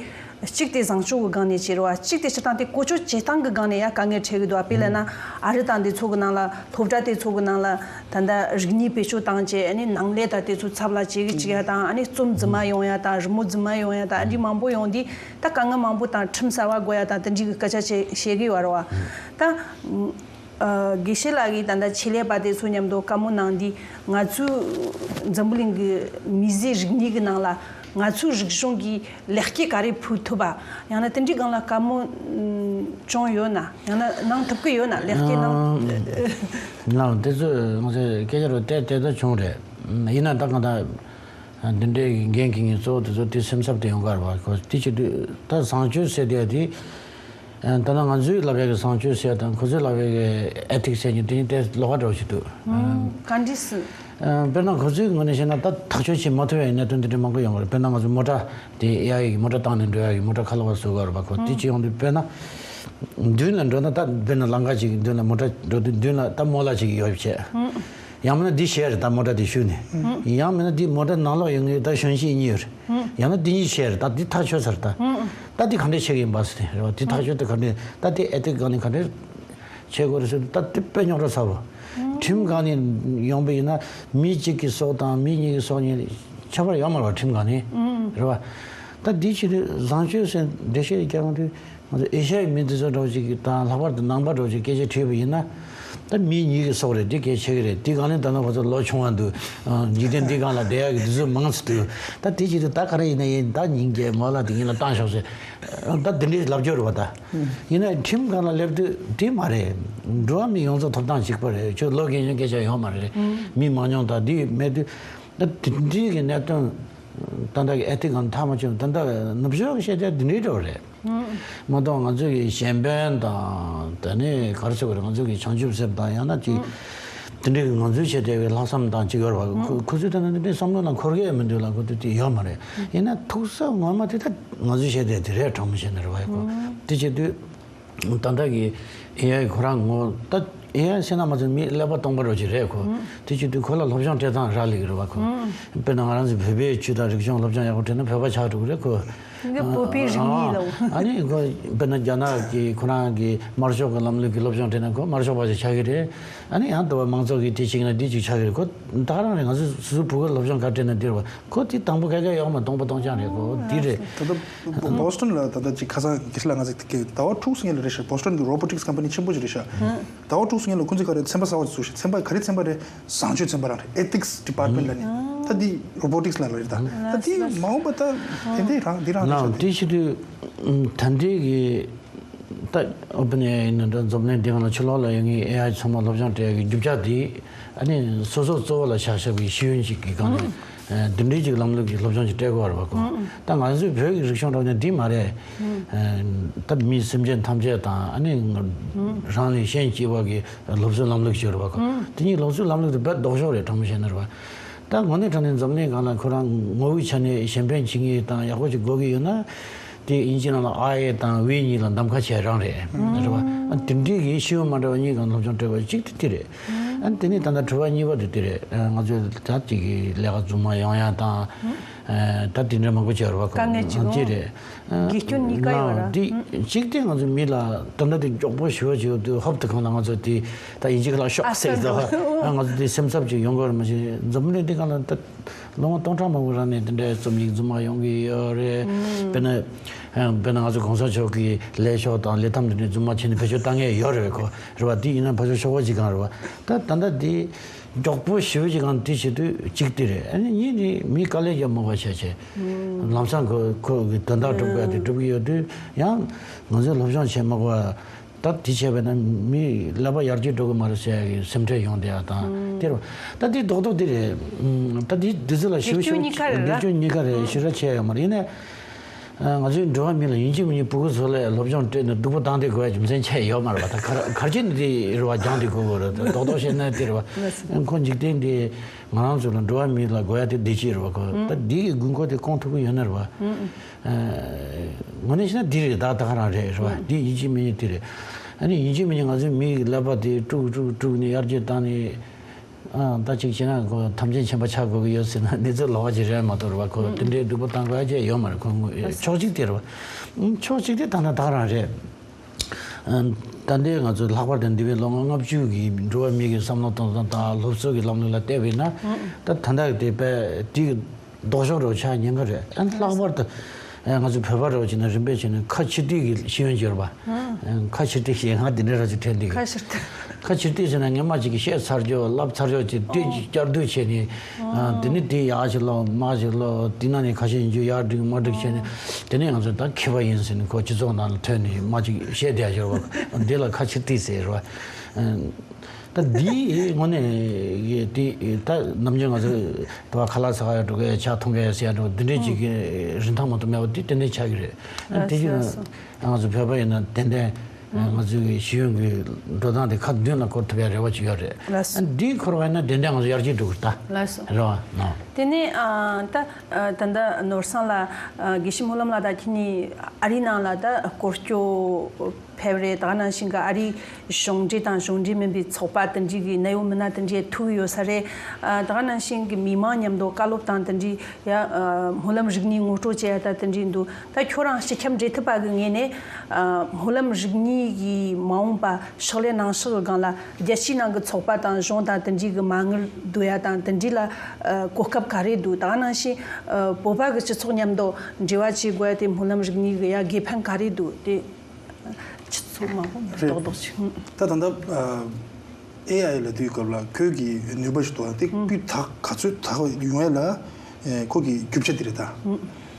གཅིག་དེ་བཟང་སྤྱོད་ཀྱི་སྒང་ནས་བྱེད་རོགས། གཅིག་དེ་སྤྱིར་བཏང་དེ་གོ་ཆོད་བྱེད་སྟངས་ཀྱི་སྒང་ནས་ཡང་དཀའ་ངལ་འཕྲད་ཀྱི་འདུག་དཔེ་ལབ་ན་ཨ་རི་དང་དེ་ཚོ་གི་ནང་ལ་སློབ་གྲྭ་དེ་ཚོ་གི་ནང་ལ་ད་ལྟ་རིག་གནས་བེད་སྤྱོད་བཏང་བྱས་ཨ་ནི་ནང་ལས་དང་དེ་ཚོ་ཚབ་ལ་བྱེད་ཀྱི་བྱེད་ཡ་དང་ཨ་ནི་རྩོམ་རྫུན་མ་ཡོང་ཡ་དང་རི་མོ་རྫུན་མ་ཡོང་ཡ་དང་ཨ་འདྲའི་མང་པོ་ཡོང་དུས། ད་དཀའ་ངལ་མང་པོ་དང་ཁྲིམས་གསར་བ་དགོས་ཡ་དང་དེ་འདྲའི་གི་སྐད་ཆ་བཤད་བཤད་གི་ཡོད་རེད་བ། ད་ཨ་དགེ་བཤེས་ལགས་ཀྱིས་ད་ལྟ་ཆེད་ལས་པ་དེ་ཚོ་མཉམ་དུ་བཀའ་མོལ་གནང་དུས་ང་ཚོའི་འཛམ་བུ་གླིང་གི་མི་ཚེའི་རིག་གནས་ཀྱི་ནང་ལ་ང་ཚོའི་རིག་གཞུང་གི་ལེགས་སྐྱེས་ག་རེ་ཕུལ་ཐུབ་པ། ཡང་ན་དེ་འདྲའི་སྒང་ལ་བཀའ་མོལ་བྱུང་ཡོད་ན། ཡང་ན་གནང་ཐུབ་ཀྱི་ཡོད་ན། ལེགས་སྐྱེས་གནང་། ལགས་དེ་ཚོ་ང་ཚོས་སྐད་ཆ་རུ་བལྟས་བལྟས་ད་བྱུང་རེད། ཡིན་ན་ད་གང་ལྟར། འདི་འདྲའི་འགན་འཁྱེར་མཁན་གཙོ་བོ་དེ་ཚོ་དེ་སེམས་འཚབ་དེ་ཡོང་གི་རེད་བ། ཁོ་དེ་བྱེད་དུས་ད་བཟང་སྤྱོད་ཟེར་དེ་དེ། ད་ནང་ང་ཚོས་ལབ་ཡག་གི་བཟང་སྤྱོད་ཟེར་དང་ཁོ་ཚོས་ལབ་ཡག་གི་ཨེ་ཐིག་ཟེར་གྱི་དེ་གཉིས་དེ་ལོགས་ཀ་འདྲ་བོ་ཞིག་འདུག་ག་འདྲ་སེ། དཔེར་ན་ཁོ་ཚོའི་ངོས་ནས་བཤད་ན་ད་ཐག་གཅོད་བྱེད་མ་ཐུབ་ཡག་གི་གནད་དོན་འདི་འདྲ་མང་པོ་ཡོང་གི་རེད། དཔེར་ན་ང་ཚོ་མོ་ཊ་དེ་ཨེ་ཨའི་གི་མོ་ཊ་བཏང་ནས་འགྲོ་ཡག་གི་མོ་ཊ་ཁ་ལོ་བ་བཟོ་གི་རེད་བ། ཁོ་དེ་བྱེད་ཡོང་དུས་དཔེར་ན་མདུན་ལ་འགྲོ་ན་ད་དཔེར་ན་ལམ་ཁ་ཅིག་མདུན་ལ་མོ་ཊ་འགྲོ་དུས་མདུན་ལ་ད་མོ་ལ་ཅིག་ཡོད་བྱས། ཡང་མིན་ན་འདི་བྱས་རེད་ད་མོ་ཊ་འདི་ཞུས་ནས། ཡང་མིན་ན་འདི་མོ་ཊ་ནང་ལོགས་ཡོང་གི་ད་གཞོན་སྐྱེས་གཉིས་ཡོད་རེད། ཡང་ན་འདི་གཉིས་བྱས་རེད་ད་འདི་ཐག་ཆོད་ཚར་ད། ད་འདི་ག་འདྲས་བྱེད་ཀྱི་ཡིན་པ་ཟེར་ནས་རེད་བ། འདི་ཐག་ཆོད་དེ་ག་འདྲས་ད་འདི་ཨེ་ཐིག་སྒང་ནས་ག་འདྲས་བྱེད་དགོས་རེད་ཟེར་ད་འདི་དཔེ་རྙོག་དྲ་ཚ་བོ། ཁྲིམས་སྒང་ནས་ཡོང་པ་ཡིན་ན་མི་གཅིག་གི་སྲོག་དང་མི་གཉིས་ཀྱི་སྲོག་གཉིས་ཁྱད་པར་ཡོད་མ་རེད་བ་ཁྲིམས་སྒང་ནས་རེད་བ། ད་འདི་ཕྱི་དུས་བཟང་སྤྱོད་ཟེར་འགྲེལ་བཤད་རྒྱག་ཡོང་དུས། ང་ཚོ་ཨེ་ཤ་ཡའི་མི་འདི་ཚོ་འདྲ་བོ་ཅིག་གིས་དང་ལྷག་པར་དུ་ནང་པ་འདྲ་བོ་ཅིག་སྐད་ཆ་དྲིས་པ་ཡིན་ན། ད་མི་གཉིས་ཀྱི་སྲོག་རེད་འདི་སྐད་ཆ་གི་རེད། འདི་གང་ནས་ད་ནང་ཁོ་ཚོ་ལོ་ཆུང་བ་འདུག་འཇིག་རྟེན་འདི་སྒང་ལ་བསྡད་ཡག་གི་འདི་ཚོ་མང་ཙམ་འདུག་ད་དེ་ཅིག་ཏུ་ད་ག་རེ་ཡིན་ན་ཡིན་ད་ཉིན་རྒྱལ་མོ་ལ་འདི་ཡིན་ལ་བཏང་ཤོག་ཟེར། ད་འདི་འདྲའི་ལབ་རྒྱུ་རེད་བ་ད། ཡིན་ན་ཁྲིམས་སྒང་ལ་སླེབས་དུས་འདི་མ་རེད། འགྲོ་བ་མི་ཡོངས་རྫོགས་ཐོབ་ཐང་གཅིག་པ་རེད། ཁྱོད་ལོ་རྒན་གཞོན་སྐད་ཆ་ཡོད་མ་རེད། མི་མང་ཉུང་དང་འདི་མེད་དུས་ད་འདི་འདྲའི་གི་གནད་དོན་ད་ལྟ་གི་ཨེ་ཐིག་སྒང་ཐག་མ་ཆོད་ད་ལྟ་ནུབ་ཕྱོགས་ཀྱི་བཤད་སྟངས་འདི་འདྲའི་འདྲ་བ་རེད། མ་གཏོགས་ང་ཚོ་གི་གཞན་ཕན་དང་དེ་ནས་ག་རེ་ཟེར་དགོས་རེད། ང་ཚོ་གི་བྱང་ཆུབ་སེམས་དང་ཡང་ན་ཅིག་དེ་འདྲའི་གི་ང་ཚོའི་བྱས་བསྡད་པའི་ལྷག་བསམ་དང་ཅིག་ཡོད་རེད་བ། ཁོ་ཁོ་ཚོས་ད་ནི་དེ་འདྲའི་བསམ་བློ་ནང་འཁོར་གི་མི་འདུག་ལ་ཁོ་ཚོས་དེ་ཡོད་མ་རེད། ཡིན་ན་ཐུག་ས་ངོ་མ་དེ་ད་ང་ཚོའི་བྱས་བསྡད་དེ་རེད། དྲང་མོ་བཤད་ན་རེད་བ། ཡ་ཁོ་དེ་བྱེད་དུས་ད་ལྟ་གི་ཨེ་ཨའི་ཁོ་རང་ངོ་ད་ཨེ་ཨའི་ཟེར་ན་མ་ཚད་མི་ཀླད་པ་སྟོང་པ་འདྲ་ཅིག་རེད་ཁོ། དེ་བྱེད་དུས་ཁོ་ལ་སློབ་སྦྱོང་སྤྲད་སྟངས་རག་ལས་ཀྱི་རེད་བ་ཁོ། དཔེར་ན་ང་རང་ཚོ་བོད་པའི་ཆོས་དང་རིག་གཞུང་སློབ་སྦྱོང་ཡག་པོ་སྤྲད་ན་བོད་པ་ཆགས་འགྲོ་གི་རེད་ཁོ། འདི་བོད་པའི་རིག་གནས་ལ། ཨ་ནི་ཁོ་དཔེར་ན་རྒྱ་ནག་གི་ཁོ་རང་གི་དམར་ཤོག་གི་ལམ་ལུགས་ཀྱི་སློབ་སྦྱོང་སྤྲད་ན་ཁོ་དམར་ཤོག་པ་ཞིག་ཆགས་ཀྱི་རེད། ཨ་ནི་ཡང་དུ་བ་མང་ཚོགས་ཀྱི་དེ་ཅིག་ན་འདི་ཅིག་ཆགས་ཀྱི་རེད་ཁོ། ད་ག་རང་རེད། ང་ཚོ་སོ་སོའི་བུ་གུར་སློབ་སྦྱོང་ག་སྤྲད་ན་འདི་རེད་བ། ཁོ་དེ་དང་པོ་ཁ་ཁ་ཡོག་མ་སྟོང་པ་སྟོང་རྐྱང་རེད་ཁོ་འདི་རེད། ད་ལྟ་བོ་སི་ཊོན་ལ་ད་ལྟ་ཅིག་ཁ་སང་གི་ཤི་ལ་ང་ཚོ་དེ་ཟླ་བ་དྲུག་སྔོན་ལ་རེད་ཤག་བོ་སི་ཊོན་གི་རོ་བོ་ཊིག་སི་ཀམ་པ་ནི་ཆེན་པོ་ཅིག་རེད་ཤག་ཟླ་བ་དྲུག་སྔོན་ལ་ཁོང་ཚོས་ག་རེ་ཚན་པ་གསར་བ་ཅིག་བཙུགས་ཤག་ཚན་པ་ག་རེ་ཚན་པ་རེད། བཟང་སྤྱོད་ཚན་པ་རང་རེད། ཨེ་ཐིག་སི་ཌི་པཱར་ཊི་མེན་ཊི་ལབ་ནས་ད་འདི་རོ་བོ་ཊིག་སི་ལབ་ནས་རེད། ད་ད་འདི་མ་འོངས་པ་ད་དེ་འདྲའི་རང་འདི་རང་རེད་ཤག་དེ་བྱེད་དུས་ད་འདི་གི་ད་ཨོ་པན་ཨེ་ཨའི་ཡིན་ན་འདྲ་འཛམ་གླིང་འདི་སྒང་ལ་ཕྱི་ལོགས་ལ་ཡོད་མཁན་ཨེ་ཨའི་ཚང་མ་སློབ་སྦྱོང་སྤྲད་ཡག་གི་རྒྱུ་ཆ་འདི་ཨ་ནི་སོ་སོ་གཙོ་བོ་ལ་ཆ་བཞག་པའི་ཤེས་ཡོན་ཅིག་གི་སྒང་ནས་འདི་འདྲའི་ཅིག་ལམ་ལུགས་ཀྱི་སློབ་སྦྱོང་ཅིག་སྤྲད་དགོས་པ་རེད་བ་ཁོ། ད་ང་ཚོའི་བོད་ཀྱི་རིག་གཞུང་འདྲ་བོ་ནི་འདི་མ་རེད། ད་མི་སེམས་ཅན་ཐམས་ཅད་དང་ཨ་ནི་རང་ལས་གཞན་གཅེས་པ་གི་སློབ་གསོའི་ལམ་ལུགས་ཅིག་རེད་བ་ཁོ། དེ་གཉིས་སློབ་གསོའི་ལམ་ལུགས་དེ་རྦད་ལྡོག་ཕྱོགས་རེད་དྲང་མོ་བཤད་ན་རེད་བ། ད་དངོས་གནས་དྲང་གནས་འཛམ་གླིང་སྒང་ལ་ཁོ་རང་ངོ་བོའི་ཆ་ནས་གཞན་ཕན་བྱེད་མཁན་དང་ཡག་པོ་ཅིག་དགོས་ཀྱི་ཡོད་ན། དེ་དབྱིན་ཇི་ནང་ལ་ཨ་ཨེ་དང་ཝེ་གཉིས་ལ་གདམ་ཁ་བྱས་རང་རེད། རེད་བ། ཨ་དེ་འདྲའི་གི་ཤེས་ཡོན་མ་འདྲ་བ་གཉིས་སྒང་སློབ་སྦྱོང་སྤྲད་པ་གཅིག་དེ་དེ་རེད། ཨ་ནི་དེ་ནས་ད་ལྟ་དྲི་བ་གཉིས་པ་དེ་དེ་རེད། ཨ་ང་ཚོས་ད་ཅིག་གི་ལས་ཀ་རྫུན་མ་ཡོང་ཡ་དང་། ཨ་ད་དེ་འདྲ་མང་པོ་བྱས་རེད་བ། དཀའ་ངལ་ཅིག་ཨང་ཅི་རེད། ཨ་དགེ་སྐྱོན་གཉིས་ཀ་ཡོད་ར། ལའང་དེ་གཅིག་དེ་ང་ཚོ་མི་ལ་ད་ལྟ་དེ་མགྱོགས་པོ་ཞེ་པོ་ཅིག་ཡོད་དུས་ཧོབ་ཏེ་གང་ལ་ང་ཚོ་དེ་ད་ཡིན་གཅིག་ལ་ཤོག་ཟེར་ཟེར་བ། ཨ་ང་ཚོ་དེ་སེམས་འཚབ་ཅིག་ཡོང་གི་རེད། མ་གཞི་འཛམ་བུ་གླིང་འདི་སྒང་ལ་ད་ལོ་ངོ་སྟོང་ཕྲག་མང་པོའི་རིང་ནས་དེ་འདྲའི་རྩོམ་ཡིག་རྫུན་མ་ཡོང་གི་ཡོད་རེད། དཔེར་ན། ཨ་དཔེར་ན་ང་ཚོ་གོང་ས་མཆོག་གི་ལས་ཤོག་དང་ལས་ཐམ་དེ་འདྲའི་རྫུན་མ་བྱས་ནས་བེད་སྤྱོད་བཏང་མཁན་ཡོད་རེད་ཁོ། རེད་བ། དེ་ཡིན་ན་ཕར་ཕྱོགས་ཤོག་བ་ཅིག་གང་རེད་བ། ད་ད་ལྟ་དེ་མགྱོགས་པོ་ཞེ་པོ་ཅིག་གང་དེ་བྱེད་དུས་གཅིག་དེ་རེད། ཨ་ནི་གཉིས་ནི་མི་དཀའ་ལས་རྒྱག་མ་དགོས་བྱས་བྱས། ལམ་སང་ཁོ་ཁོ་གི་དོན་དག་སྒྲུབ་དགོས་དེ་སྒྲུབ་ཀྱི་ཡོད་དུས་ཡང་ང་ཚོས་སློབ་སྦྱོང་བྱེད་མ་དགོས་པ། ད་དེ་བྱས་པས་ན་མི་ཀླད་པ་ཡར་རྒྱས་འགྲོ་གི་མ་རེད་ཟེར་ཡ་གི་སེམས་ཁྲལ་ཡོང་བསྡད་ཡ་དང་དེ་རེད་བ། ད་དེ་རྡོག་རྡོག་དེ་རེད། ད་དེ་དུས་ཚོད་ལ་ཞེ་པོ་ཞེ་པོ་དགེ་སྐྱོན་གཉིས་ཀ་རེད་ར། དགེ་སྐྱོན་གཉིས་ཀ་རེད། ཞེ་དྲག་ཆེ་ཡ་ཡོད་མ་རེད། ཡིན་ནའི། ང་ཚོའི་འགྲོ་བ་མི་ལ་ཡིན་གཅིག་མིན་གཅིག་སྤུ་གུ་ཚོ་ལ་སློབ་སྦྱོང་སྤྲད་ནས་སྡུག་པོ་བཏང་བསྡད་དགོས་ཡ་རྒྱུ་མཚན་ཆེ་ཡོད་མ་རེད་བ། ད་ག་ག་རེ་བྱས་ནས་དེ་རེད་བ། སྦྱང་བསྡད་དགོས་དགོས་རེད། རྡོག་རྡོག་བཤད་ན་དེ་རེད་བ། ཁོ་འཇིག་རྟེན་འདི་ང་རང་ཚོ་ལ་འགྲོ་བ་མི་ལ་དགོས་ཡ་དེ་བདེ་སྐྱིད་རེད་བ། ཁོ་ད་འདི་གི་དགོས་མཁོ་དེ་སྐོང་ཐུབ་ཀྱི་ཡོད་ན་རེད་བ། ཨ་དངོས་གནས་བཤད་ན་འདི་རེད། ད་ད་ག་རང་རེད་རེད་བ། འདི་ཡིན་གཅིག་མིན་གཅིག་དེ་རེད། ཨ་ནི་ཡིན་གཅིག་མིན་གཅིག་ང་ཚོའི་མིའི་ཀླད་པ་དེ་དཀྲུག་དཀྲུག་དཀྲུག་ནས་ཡར་རྒྱས་བཏང་ནས། ཨ་ད་ཅིག་བྱས་ན་ཁོ་ཐམས་ཅད་མཁྱེན་པ་ཆགས་དགོས་ཀྱི་ཡོད་ཟེར་ན་གནས་ཚུལ་ལོགས་ཀ་ཅིག་རེད་མ་གཏོགས་རེད་བ། ཁོ་དེ་འདྲའི་སྡུག་པོ་བཏང་དགོས་ཡ་ཅིག་ཡོད་མ་རེད། ཁོ་དངོས་ཕྱོགས་གཅིག་དེ་རེད་བ། ཕྱོགས་གཅིག་དེ་ད་ནི་ད་ག་རང་རེད། ཨ་ད་ལྟའི་ང་ཚོ་ལྷག་པར་དུ་འདས་པའི་ལོ་ངོ་ལྔ་བཅུ་གི་འགྲོ་བ་མི་གི་བསམ་བློ་གཏོང་སྟངས་དང་སློབ་གསོ་གི་ལམ་ལུགས་ལ་བལྟས་པ་ཡིན་ན། ད་ད་ལྟ་དེ་དཔེ་དེ་གི་ལྡོག་ཕྱོགས་རེད་བ། ཆགས་ཉེན་ཁ་རེད། ཨ་ནི་ལྷག་པར་དུ་ཨ་ང་ཚོ་བོད་པ་རེད་བ་བྱས་ན་རིམ་པས་བྱས་ནས་ཁ་ཕྱིར་ལྟས་ཀྱི་ཤེས་ཡོན་སྦྱོར་བ། ཨ་ཁ་ཕྱིར་ལྟས་ཞེད་སྣང་དེ་འདྲ་ར་ཅིག་འཕྲད་འདུག་ཁ་ཕྱིར་ལྟས། ཁ་ཕྱིར་ལྟས་ཟེར་ན་སྔོན་མ་ཅིག་གིས་བཤད་ཚར་རྒྱུ་ལབ་ཚར་རྒྱུ་ཅིག་ལྟས་ཅིག་བསྐྱར་ཟློས་བྱས་ནས། ཨ་དེ་ནི་དེ་ཡག་ཅིག་ལབ། མ་ཅིག་ལབ། དེ་ན་ནས་ཁ་ཤས་ཡིན་རྒྱུ་ཡག་འགྲིག་མ་འགྲིག་བྱས་ནས། དེ་ནས་ང་ཚོ་ད་མཁས་པ་ཡིན་ཟེར་ནས་ཁོ་སྤྱི་ཚོགས་ནང་ལ་ཐོན་ནས་མ་ཅིག་བཤད་བསྡད་ཡོད་རེད་བ། དེ་ལ་ཁ་ཕྱིར་ལྟས་ཟེར་རེད་བ། ཨ་ད་འདི་དངོས་གནས་དེ་ད་ནམ་རྒྱུན་ང་ཚོ་དེ་བ་ཁ་ལག་ཟ་ག་ཡ་འགྲོ་གི་ཡ། ཇ་འཐུང་གི་ཡ་ཟེར་ཡ་འགྲོ་འདི་འདྲའི་ཅིག་གི་རིན་ཐང་མ་གཏོགས་མེད་པ་དེ་ཏན་ཏན་ཆགས་ཀྱི་རེད། ཨ་དེ་ཅིག་ང་ཚོ་བོད་པ་ཡིན་ན་ཏན་ཏན་ང་ཚོའི་ཤེས་ཡོན་གྱི་འགྲོ་སྟངས་དེ་ཁ་མདུན་ལ་འཁོར་ཐུབ་ཡ་རེ་བ་ཅིག་ཡོད་རེད། ལགས་སོ། ཨ་འདི་འཁོར་བ་ཡིན་ན་ཏན་ཏན་ང་ཚོ་ཡར་རྒྱས་འགྲོ་གི་རེད་ད། ལགས་སོ། རེད་བ། ཨ་དེ་ནས་ཨ་ད་ད་ལྟ་ནོར་བཟང་ལགས། ཨ་དགེ་བཤེས་སྨོན་ལམ་ལགས་དང་ཁྱེད་གཉིས་ཨ་རིའི་ནང་ལ་ད་སྐོར་སྐྱོད་ཕེབས་རེད། ད་ག་ནང་བཞིན་གྱི་ཨ་རིའི་གཞུང་འབྲེལ་དང་གཞུང་འབྲེལ་མིན་པའི་ཚོགས་པ་དེ་འདྲའི་གི་གནད་ཡོད་མི་སྣ་དེ་འདྲའི་ཐུག་ཡོད་ས་རེད། ཨ་ད་ག་ནང་བཞིན་གྱི་མི་མང་མཉམ་དུ་བཀའ་སློབ་དང་དེ་འདྲའི་ཡ་ཨ་སྨོན་ལམ་རིག་གནས་ངོ་སྤྲོད་བྱེད་ཡ་ད་དེ་འདྲའི་འདུག་ད་ཁྱོད་རང་སྤྱི་ཁྱབ་འབྲེལ་མཐུད་པ་གི་ངོས་ནས་ཨ་སྨོན་ལམ་རིག་གནས་ཀྱི་མ་འོངས་པ་ཕྱག་ལས་གནང་ཕྱོགས་ཀྱི་སྒང་ལ་རྒྱལ་སྤྱིའི་ནང་གི་ཚོགས་པ་དང་གཞུང་དང་དེ་འདྲའི་གི་མ་དངུལ་བསྡུ་ཡ་དང་དེ་འདྲའི་ལ་ཨ་གོ་སྐབས་ག་རེ་འདུག་ད་ག་ནང་བཞིན་ཨ་བོད་པ་གི་སྤྱི་ཚོགས་མཉམ་དུ་འབྲེལ་བ་བྱེད་དགོས་ཡ་དེ་སྨོན་ལམ་རིག་གནས་གི་ཡ་དགེ་ཕན་ག་རེ་འདུག་དེ་ཁྱེད་ཚོ་མང་པོ་རེད། རྡོག་རྡོག་ཅིག་ད་ད་ལྟ་ཨ་ཨེ་ཨའི་ལབ་དུས་སྐབས་ལ་ཁོའི་གི་ནུས་པ་ཞིག་འདུག་དེ་སྤུས་དག་ག་ཚོད་དག་ཡོང་ཡ་ལ་ཨེ་ཁོ་གི་རྒྱུ་ཆ་དེ་རེད་ད།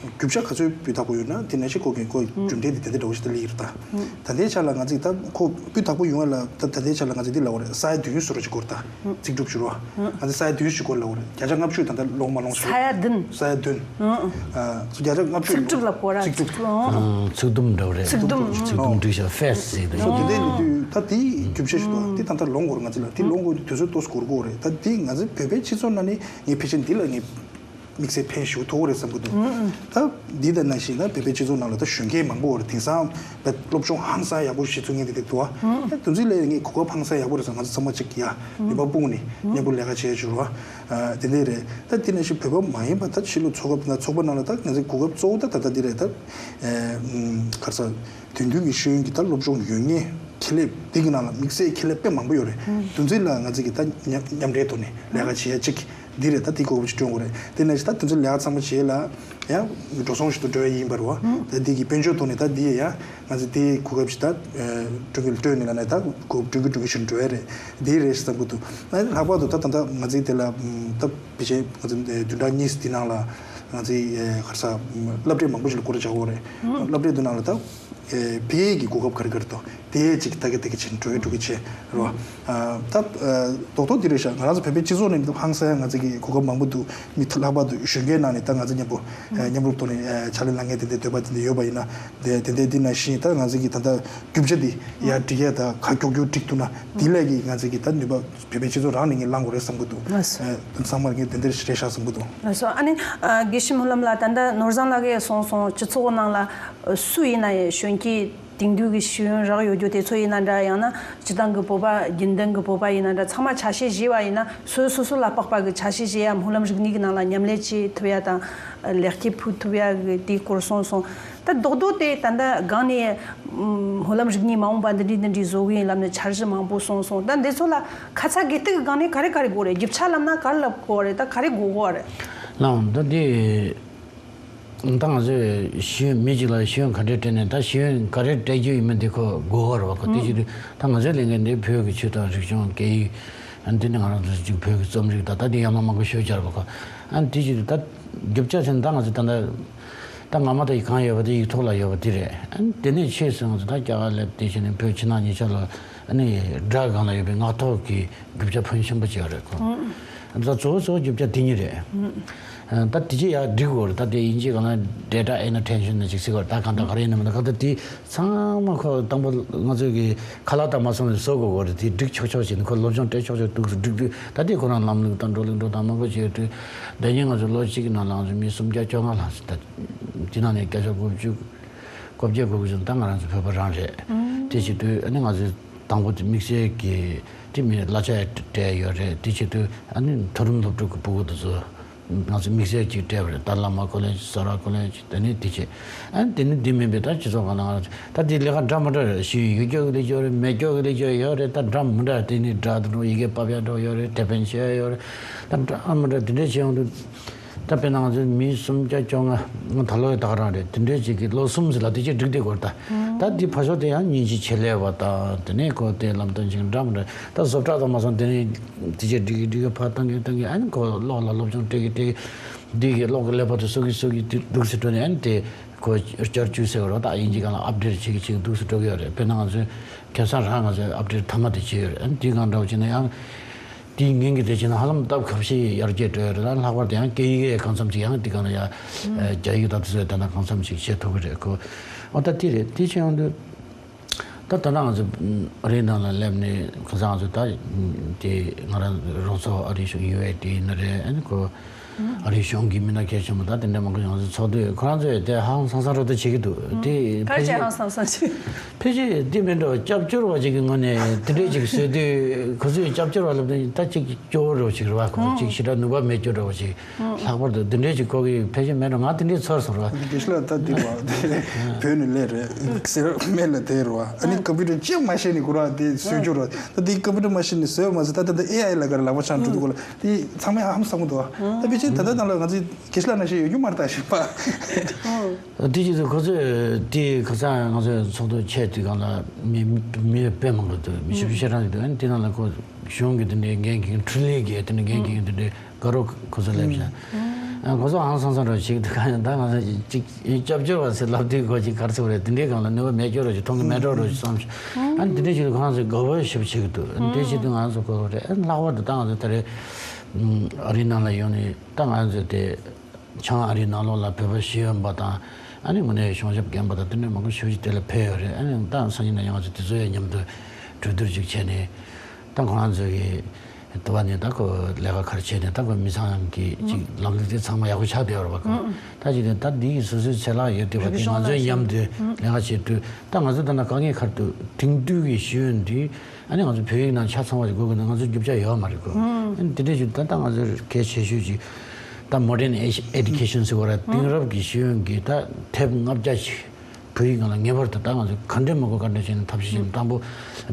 རྒྱུ་ཆ་ག་ཚོད་སྤུས་དག་པོ་ཡོད་ན་དེ་ནང་བཞིན་ཁོ་གི་ཁོ་གི་གྲུབ་འབྲས་དེ་དེ་འདྲ་འདྲ་བོ་ཞིག་ད་སླེབས་ཀྱི་རེད་ད། ད་ལྟའི་ཆ་ལ་ང་ཚོས་ད་ཁོ་སྤུས་དག་པོ་ཡོང་ཡ་ལ་ད་ད་ལྟའི་ཆ་ལ་ང་ཚོས་འདི་ལབ་དགོས་རེད། ས་ཡ་བདུན་བཟོ་འདྲ་ཅིག་དགོས་རེད་ད། རྩིས་སྒྲུབ་བྱེད་རོགས། ང་ཚོས་ས་ཡ་བདུན་ཞིག་དགོས་ལབ་དགོས་རེད། བརྒྱ་ཆ་ལྔ་བཅུ་ད་ལྟ་ལོངས་མ་ལོངས་ཞིག་ས་ཡ་བདུན། ས་ཡ་བདུན། ཨ་བརྒྱ་ཆ་ལྔ་བཅུ་རྩིས་སྒྲུབ་ལབ་དགོས་ར། རྩིས་སྒྲུབ། ཨ་ཚིག་དུམ་འདྲ་བོ་རེད། ཚིག་དུམ། ཚིག་དུམ་བསྒྲིགས་ཤག་ཕེས་ཟེར་དུས། སོ་དེ་འདྲའི་ལབ་དུས་ད་དེའི་རྒྱུ་ཆ་ཞིག་འདུག་དེ་ད་ལྟ་ལོངས་དགོས་རེད། ང་ཚོ་ལ་དེ་ལོངས་དགོས་དུས་ཚོད་ཏོག་ཙམ་འགོར་གྱི་ཡོད་རེད། ད་དེ་ང་ཚོའི་བོད་པའི་སྤྱི་ཚོགས་ནང་ནས་ངས་ཕལ་ཆེར་འདི་ལ་ངས་དམིགས་བསལ་ཕན་ཞེ་པོ་ཐོགས་རེད་བསམ་གྱི་འདུག་ད་འདི་ལྟར་ནང་བཞིན་ད་བོད་པའི་སྤྱི་ཚོགས་ནང་ལ་ད་གཞོན་སྐྱེས་མང་པོ་ཡོད་རེད། དེང་སང་ད་སློབ་སྦྱོང་ཧང་སང་ཡག་པོ་ཞིག་བྱེད་ཚུལ་ངན་དེ་དེ་འདུག་ཨ། ད་དེ་ཚོའི་ལས་ངས་གོ་སྐབས་ཧང་སང་ཡག་པོ་རེད་བསམ། ང་ཚོ་ཚང་མ་གཅིག་ཡ་ནུས་པ་སྤུངས་ནས་མཉམ་པོ་ལས་ཀ་བྱེད་ཡ་བྱུང་རོགས། དེ་འདྲས་རེད། ད་དེ་ནང་བཞིན་བོད་པ་མ་ཡིན་པ་ད་ཕྱི་ལོགས་ཚོགས་པ་ཚོགས་པ་ནང་ལ་ད་ང་ཚོའི་གོ་སྐབས་གཙོ་བོ་ད་ད་ལྟ་འདི་རེད་ད། ག་རེ་ཟ། དོན་མཐུན་གྱི་ཤེས་ཡོན་གྱི་ད་སློབ་སྦྱོང་ཡོད་མཁན་ཁེ་ལས་འདི་གི་ནང་ལ་དམིགས་བསལ་ཁེ་ལས་དཔེ་མང་པོ་ཡོད་རེད། དེ་ཚོའི་ལ་ང་ཚོ་གི་ད་མཉམ་མཉམ་འབྲེལ་ཐོག་ནས་ལས་ཀ་བྱེད་ཡ་གཅིག་འདི་རེད། ད་དེ་གོ་སྐབས་ཅིག་སྤྲོད་དགོས་རེད། དེ་ནང་བཞིན་ད་དེ་ཚོའི་ལས་ཀ་ཚང་མ་བྱེད་ལ་ཡང་འགྲོ་སོང་ཞིག་ཏུ་འགྲོ་ཡ་ཡིན་པ་རེད་བ། ད་འདི་གི་དཔལ་འབྱོར་ཐོག་ནས་ད་འདི་ཡ་ང་ཚོ་དེའི་གོ་སྐབས་ཅིག་ད་སྤྲོད་གི་སྤྲོད་ནས་ལ་ནས་ད་གོ་སྐབས་སྤྲོད་གི་སྤྲོད་གི་ཞིག་འགྲོ་ཡ་རེད། འདི་རེད་བསམ་གི་འདུག་ལྷག་པར་དུ་ད་ད་ད་ང་ཚོའི་དེ་ལ་ད་ཕལ་ཆེར་ང་ཚོ་བདུན་ཕྲག་གཉིས་འདི་ནང་ལ་ང་ཚོའི་ག་རེ་ཟ་སློབ་གྲྭ་མང་པོ་ཞིག་ལ་སྐོར་ར་བྱ་དགོས་རེད། སློབ་གྲྭའི་འདི་ནང་ལ་ད་ཕ་གིའི་གི་གོ་སྐབས་ག་རེ་ག་རེ་འདུག་དེ་ཅིག་ད་གི་ད་གི་ཆེན་འགྲོ་གི་འགྲོ་གི་ཆེ་རོ། ད་རྡོག་རྡོག་འདི་རེད་ཤག་ང་རང་ཚོ་བོད་པའི་སྤྱི་ཚོགས་ནས་ཧང་སང་ཡ་ང་ཚོ་གི་གོ་སྐབས་མང་པོ་འདུག་མི་ལྷག་པར་དུ་གཞོན་སྐྱེས་ནང་ནས་ད་ང་ཚོ་མཉམ་པོ་མཉམ་རུབ་ཐོག་ནས་ཕྱག་ལས་གནང་མཁན་དེ་འདྲའི་འདོད་པ་དེ་འདྲ་ཡོད་པ་ཡིན་ན་དེ་དེ་འདྲའི་འདི་ནང་བཞིན་ད་ང་ཚོ་གི་ད་ལྟ་རྒྱུ་ཆ་འདི་ཡར་སྒྲིག་ཡ་ད་ག་མགྱོགས་མགྱོགས་སྒྲིག་ཐུབ་ན་འདི་ལས་ཀྱི་ང་ཚོ་གི་ད་ནུས་པ་བོད་པའི་སྤྱི་ཚོགས་རང་ནས་ངས་བླང་དགོས་རེད་བསམ་གི་འདུག་ལགས་སོ། ཨ་ཚང་མར་ངས་དེ་འདྲ་རེད་ཤག་བསམ་གི་འདུག་ལགས་སོ། ཨ་ནི་ཨ་དགེ་བཤེས་སྨོན་ལམ་ལགས། ད་ལྟ་ནོར་བཟང་ལགས་ཀྱིས་གསུངས་སོང་། སྤྱི་ཚོགས་ནང་ལ་ཨ་སུ་ཡིན་ན་ཡང་གཞོན་སྐྱེས་ དེང་དུས་ཀྱི་ཤེས་ཡོན་རག་ཡོད་རྒྱུ་དེ་ཚོ་ཡིན་ན་འདྲ། ཡང་ན་སྤྱི་བཏང་གི་བོད་པ་རྒྱུན་ལྡན་གྱི་བོད་པ་ཡིན་ན་འདྲ། ཚང་མ་ཆ་ཤས་བཞེས་པ་ཡིན་ན། སོ་སོ་སོ་ལ་དཔག་པ་གི་ཆ་ཤས་བཞེས་ཡ། སྨོན་ལམ་རིག་གནས་ཀྱི་ནང་ལ་མཉམ་ལས་བྱེད་ཐུབ་ཡ་དང་། ལེགས་སྐྱེས་ཕུལ་ཐུབ་ཡ་གི་དེའི་སྐོར་གསུངས་སོང་། ད་རྡོག་རྡོག་དེ་ད་ལྟ་སྒང་ནས་སྨོན་ལམ་རིག་གནས་མ་འོངས་པ་འདི་འདྲའི་འདི་འདྲའི་བཟོ་གི་ཡིན་ལབ་ནས་འཆར་གཞི་མང་པོ་གསུངས་སོང་། ད་འདི་ཚོ་ལ་ཁ་ཚ་དགོས་གཏུག་གི་སྒང་ནས་ག་རེ་ག་རེ་དགོས་རེད། རྒྱུ་ཆ་ལབ་ན་ག་རེ་ལབ་དགོས་རེད། ད་ག་རེ་དགོས་དགོས་རེད། ལགས་འོང་། ད་འདི། ད་ང་ཚོས་ཤེས་ཡོན་མི་གཅིག་ལ་ཤེས་ཡོན་ག་འདྲས་སྤྲད་ནས། ད་ཤེས་ཡོན་ག་རེ་སྤྲད་རྒྱུ་ཡིན་མིན་དེ་ཁོ་དགོས་པ་རེད་བ། ཁོ་དེ་བྱེད་དུས་ད་ང་ཚོའི་ལས་འགན་འདི་བོད་ཀྱི་ཆོས་དང་རིག་གཞུང་སྐད་ཡིག་ཨ་ནི་དེ་ནི་ང་རང་ཚོ་གཅིག་བོད་ཀྱི་རྩོམ་རིག་དང་། ད་དེ་ཡང་ན་མང་པོ་ཤོད་བྱ་རེད་བ། ཁོ་ཨ་ནི་དེ་བྱེད་དུས་ད་རྒྱུ་ཆ་ཟེར་ན་ད་ང་ཚོ་ད་ད་ད་སྔ་མ་ད་ཡིག་གང་ཡོད་པ་དེ་ཡིག་ཐོག་ལ་ཡོད་པ་དེ་རེད། ཨ་ནི་དེ་ནས་ཆེས་སོང་ང་ཚོ་ད་རྒྱ་གར་སླེབས་དེ་བྱས་ནས་བོད་ཕྱི་ནང་གཉིས་ཆ་ལ་ཨ་ནི་སྒྲ་སྒང་ལ་ཡོད་པའི་ངག་ཐོག་གི་རྒྱུ་ཆ་ཕོན་ཆེན་པོ་ཅིག་ཡོད་རེད་ཁོ། ད་གཙོ་བོ་གཙོ་བོ་རྒྱུ་ཆ་དེ་གཉིས་རེད། ད་དེ་ཅི་ཡག་འགྲིག་གོ་རེད། ད་དེ་དབྱིན་ཇིའི་སྒང་ལ་data inattention ནི་ཅིག་ཟེར་གོ་རེད། ད་གང་ལྟར་ག་རེ་ཡིན་ནམ་ད་གང་ལྟར་དེ་ཚང་མ་ཁོ་དང་པོ་ང་ཚོས་ཀྱི་ཁ་ལག་དང་མ་སོང་བའི་བཟོ་དགོས་གོ་རེད། དེ་འགྲིག་ཆོག་ཆོག་བྱས་ནས་ཁོ་སློབ་སྦྱོང་སྤྲད་ཆོག་ཆོག་འདུག་སེ་འགྲིག་དུས། ད་དེ་ཁོ་རང་ལམ་ལུགས་དང་འགྲོ་ལུགས་འགྲོ་སྟངས་མང་པོ་བྱས་དུས། ད་ཉིན་ང་ཚོ་ལོ་གཅིག་གི་ནང་ལ་ང་ཚོ་མི་སུམ་བརྒྱ་བཅོ་ལྔ་ལྷག་ཙམ། ད་དེ་ནང་ནས་བརྒྱ་ཆ་དགུ་བཅུ་གོ་བརྒྱད་གོ་དགུ་ཙམ་ད་ང་རང་ཚོ་བོད་པ་རང་རེད། དེ་བྱེད་དུས་ཨ་ནི་ང་ཚོས་དང་པོ་དེ་དམིགས་བསལ་གྱི་དེ་མི་གླ་ཆ་སྤྲད་ཡོད་རེད། དེ་བྱེད་དུས་ཨ་ནི་མཐོ་རིམ་སློབ་ཕྲུག་གི་ཕྲུ་གུ་དེ་ཚོ་ང་ཚོས་དམིགས་བསལ་གྱིས་སྤྲད་པ་རེད། ད་བླ་མ་ཀོ་ལེ་ཇི། ས་ར་ཀོ་ལེ་ཇི། དེ་ནས་དེ་བྱེད། ཨ་ནི་དེ་ནི་འདི་མིན་པའི་ད་སྤྱི་ཚོགས་སྒང་ལ་ང་ཚོ་ད་དེ་ལས་ཀ་འདྲ་མི་འདྲ་རེད། ཤེས་ཡོན་ཡོད་སྐྱོ་གི་ལས་སྐྱོ་རེད། མེད་སྐྱོ་གི་ལས་སྐྱོ་ཡོད་རེད། ད་འདྲ་མི་འདྲ་དེ་ནི་འདྲ་དུ་འགྲོ། ཡི་གེ་ཕབ་ཡ་འགྲོ་ཡོད་རེད། དེ་ཕན་ཆེ་ཡ་ཡོད་རེད། ད་འདྲ་མི་འདྲ་དེ་འདྲ་བྱེད་ཡོང་དུས། ད་དཔེར་ན་ང་ཚོའི་མི་སུམ་བརྒྱ་བཅོ་ལྔ་ད་ལོ་ཡི་ད་ག་རང་རེད། དེ་འདྲའི་ཅིག་གི་ལོ་གསུམ་ཟིན་ལ་དེ་ཅིག་འགྲིག་བསྡད་ཡོད་རེད། ད་ད་དེ་ཕར་ཕྱོགས་དེ་ཡང་སྙིང་རྗེ་ཆེ་ལས་པ་དང་། དེ་ནས་ཁོ་དེ་ལམ་སྟོན་ཅིག་འདྲ་མི་འདྲ། ད་བཟོ་གྲྭ་དང་མ་སོང་དེ་ནས་དེ་ཅིག་འགྲིག་གི་འགྲིག་གི་ཕར་བཏང་གི་བཏང་གི། ཨ་ནི་ཁོ་གློག་ལ་སློབ་སྦྱོང་སྤྲད་གི་སྤྲད་གི། འདི་གི་གློག་གི་ཀླད་པ་དེ་གསོ་གི་གསོ་གི་འདུག་སེ་འགྲོ་ནས། ཨ་ནི་དེ་ཁོ་བསྐྱར་བཅོས་ཟེར་བ་རེད། ད་དབྱིན་ཇི་སྒང་ལ་ཨབ་ཌེཊ་བྱེད་གི་བྱེད་གི་འདུག་སེ་འགྲོ་གི་ཡོད་རེད། དཔེར་ན་ང་ཚོའི་ཁ་སང་རང་ང་ཚོའི་ཨབ་ཌེཊ་མཐའ་མ་དེ་བྱས་ཡོད་རེད། ཨ་ནི་དེའི་སྒང་འདྲ་བོ་བྱས་ན་ཡང་། དེའི་ངན་གྱི་དེ་བྱས་ན་ཧ་ལམ་སྟབས་གབ་ཤིག་ཡར་རྒྱས་འགྲོ་ཡ་རེད། ད་ལྷག་པར་དུ་ཡང་སྐད་ཡིག་གི་གང་འཚམ་ཅིག་ཡང་དེ་ག་ལ་ཡ་རྒྱ་ཡིག་དང་དེ་ཚོ་ད་ན་གང་འཚམ་ཅིག་བྱེད་ཐུབ་ཀྱི་རེད་ཁོ། ཨོ་ད་དེ་རེད། དེ་བྱས་ཡོང་དུས་ད་ད་ལྟ་ང་ཚོ་ཨ་རིའི་ནང་ལ་སླེབས་ནས་ཁ་སང་ང་ཚོ་ད་དེ་ང་རང་རང་ཚོ་ཨ་རིའི་གཞུང་ཡུ་ཨེ་ཌི་ཡིན་ན་རེད། ཨ་ནི་ཁོ་ཨ་རིའི་གཞུང་གི་མི་སྣ་གལ་ཆེན་པོ་ད་དེ་འདྲ་མང་པོ་ང་ཚོ་ཚོགས་དུས་ཁོ་རང་ཚོས་དེ་ཧང་སང་སང་རོ་ད་བྱེད་ཀྱི་འདུག་དེ་ཕལ་ཆེར་ཧང་སང་སང་ཞིག་ཕལ་ཆེར་འདི་མིན་འགྲོ། སྐྱབས་བཅོལ་བ་ཅིག་གི་ངོས་ནས་དེ་འདྲས་ཅིག་བཟོས་དུས། ཁོ་ཚོས་སྐྱབས་བཅོལ་བ་ལབ་དུས་ད་ཅིག་སྐྱོ་བོ་འདྲ་བོ་ཅིག་རེད་བ། ཁོ་ཅིག་ཞེ་དྲག་ནུས་པ་མེད་སྐྱོ་འདྲ་བོ་ཅིག་ལྷག་པར་དུ་འདི་འདྲས་ཅིག་གོ་གི་ཕལ་ཆེར་མེད་འགྲོ། ང་དེ་འདྲས་ཚོར་སོང་རེད་བ། དགེ་བཤེས་ལགས་ད་འདི་བ་དེ་བོད་ནས་སླེབས་རེད་ཟེར་སྨན་ལ་དེ་རེད་བ། ཨ་ནི་ཀམ་པུ་ཊར་ཅིག་མ་ཤེས་ནས་ཁོ་རང་དེ་བཟོས་རྒྱུ་རེད། ད་དེ་ཀམ་པུ་ཊར་མ་ཤེས་ནས་བཟོས་མ་ཟད། ད་ད་ད་ཨེ་ཨའི་ལ་ག་རེ་ལག་པ་འཆང་འགྲོ་དུས་གོ་ལ་དེ་ཚང་མས་ཧ་ཧམ་སང་མོ་འདུག་ད་ཕལ་ཆེར་ད་ལྟ་ནང་ལ་ང་ཚོའི་དགེ་བཤེས་ལགས་ནང་བཞིན་ཡོད་རྒྱུ་མ་རེད་ད་ཞིག་པ། དེ་རྗེས་སུ་ཁོ་ཚོས་དེ་ཁ་སང་ང་ཚོའི་ཚོགས་འདུ་ཆེ་དུས་སྒང་ལ་མི་མི་དཔེ་མང་པོ་འདུག་མི་བཞི་བཅུ་ཞེ་གྲངས་ཤིག་འདུག་ཨ་ནི་དེ་ནང་ལ་ཁོ་གཞུང་གི་དེ་འདྲའི་འགན་འཁྱེར། འཕྲུལ་ལས་ཀྱི་དེ་འདྲའི་འགན་འཁྱེར་དེ་འདྲའི་དགའ་རོགས་ཁོ་ཚོ་སླེབས་ཤག་ཨ་ཁོ་ཚོ་ཧང་སང་སང་འདྲ་བོ་ཞིག་འདུག་ག་ཡང་ད་ང་ཚོ་ཅིག་སྐྱབས་བཅོལ་བ་ཟེར་ལབ་དུས་ཁོ་ཅིག་ག་རེ་ཟེར་དགོས་རེད། དེ་འདྲའི་སྒང་ལ་ནུས་པ་མེད་སྐྱོ་འདྲ་བོ་ཅིག་མཐོང་གི་མེད་འགྲོ་འདྲ་བོ་ཅིག་བསམ་ཤག་ཨ་ནི་དེ་འདྲའི་ཞིག་ལ་ཁོ་རང་ཚོས་དགའ་པོ་ཞེ་པོ་བྱེད་ཀྱི་འདུག་ཨ་ནི་དེ་བྱེད་དུས་ང་ཚོ་ཁོ་རེད། ཨ་ནི་ལྷག་པར་དུ་ད་ང་ཚོ་ད་རེས་ཨ་རིའི་ནང་ལ་ཡོང་ནས་ད་ང་ཚོ་དེ། བྱང་ཨ་རིའི་ནང་ལོགས་ལ་བོད་པ་ཤེས་ཡོན་པ་དང་། ཨ་ནི་དངོས་གནས་གཞུང་ཞབས་རྒན་པ་དང་དེ་འདྲ་མང་པོ་ཞེ་པོ་ཅིག་དེ་ལ་ཕེབས་ཡོད་རེད། ཨ་ནི་ད་སང་ཉིན་ན་ཡང་ང་ཚོ་དེ་ཚོ་ཡང་མཉམ་དུ་གྲོས་བསྡུར་ཅིག་བྱས་ནས། ད་ཁོ་རང་ཚོ་གི་དུ་བ་ནས་ད་ཁོ་ལས་ཀ་ག་རེ་བྱས་ནས། ད་ཁོ་མི་ཚང་གི་ཅིག་ལམ་ལུགས་དེ་ཚང་མ་ཡག་པོ་ཆགས་བསྡད་ཡོད་རེད་པ་ཁོ། ད་ཅིག་ནས་ད་འདི་ཡི་སོ་སོའི་ཚེ་ལྷག་ཡོད་བསྡད་པ་དེ་ང་ཚོས་མཉམ་དུ་ལས་ཀ་བྱེད་དུས། ད་ང་ཚོ་ད་ན་དཀའ་ངལ་ག་རེ་འདུག་དེང་དུས་ཀྱི་ཤེས་ཡོན་འདི། ཨ་ནི་ང་ཚོ་བོད་ཡིག་ནང་ཆ་ཚང་བ་ཞིག་དགོས་ཀྱི་འདུག་ང་ཚོ་རྒྱུ་ཆ་ཡོད་མ་རེད་གོ། ཨ་ནི་དེ་འདྲ་ཞིག་ད་ལྟ་ང་ཚོར་གལ་ཆེ་ཤོས་ཅིག་ད་modern age- education ཟེར་བ་ར། དེང་རབས་ཀྱི་ཤེས་ཡོན་གྱི་ད་དེབ་ལྔ་བརྒྱ་ཞིག་བོད་ཡིག་ནང་ལ་ངེས་པར་དུ་ད་ང་ཚོ་ག་འདྲས་མི་དགོས་ག་འདྲས་བྱས་ནས་ཐབས་ཤེས་བྱས་ནས། དང་པོ་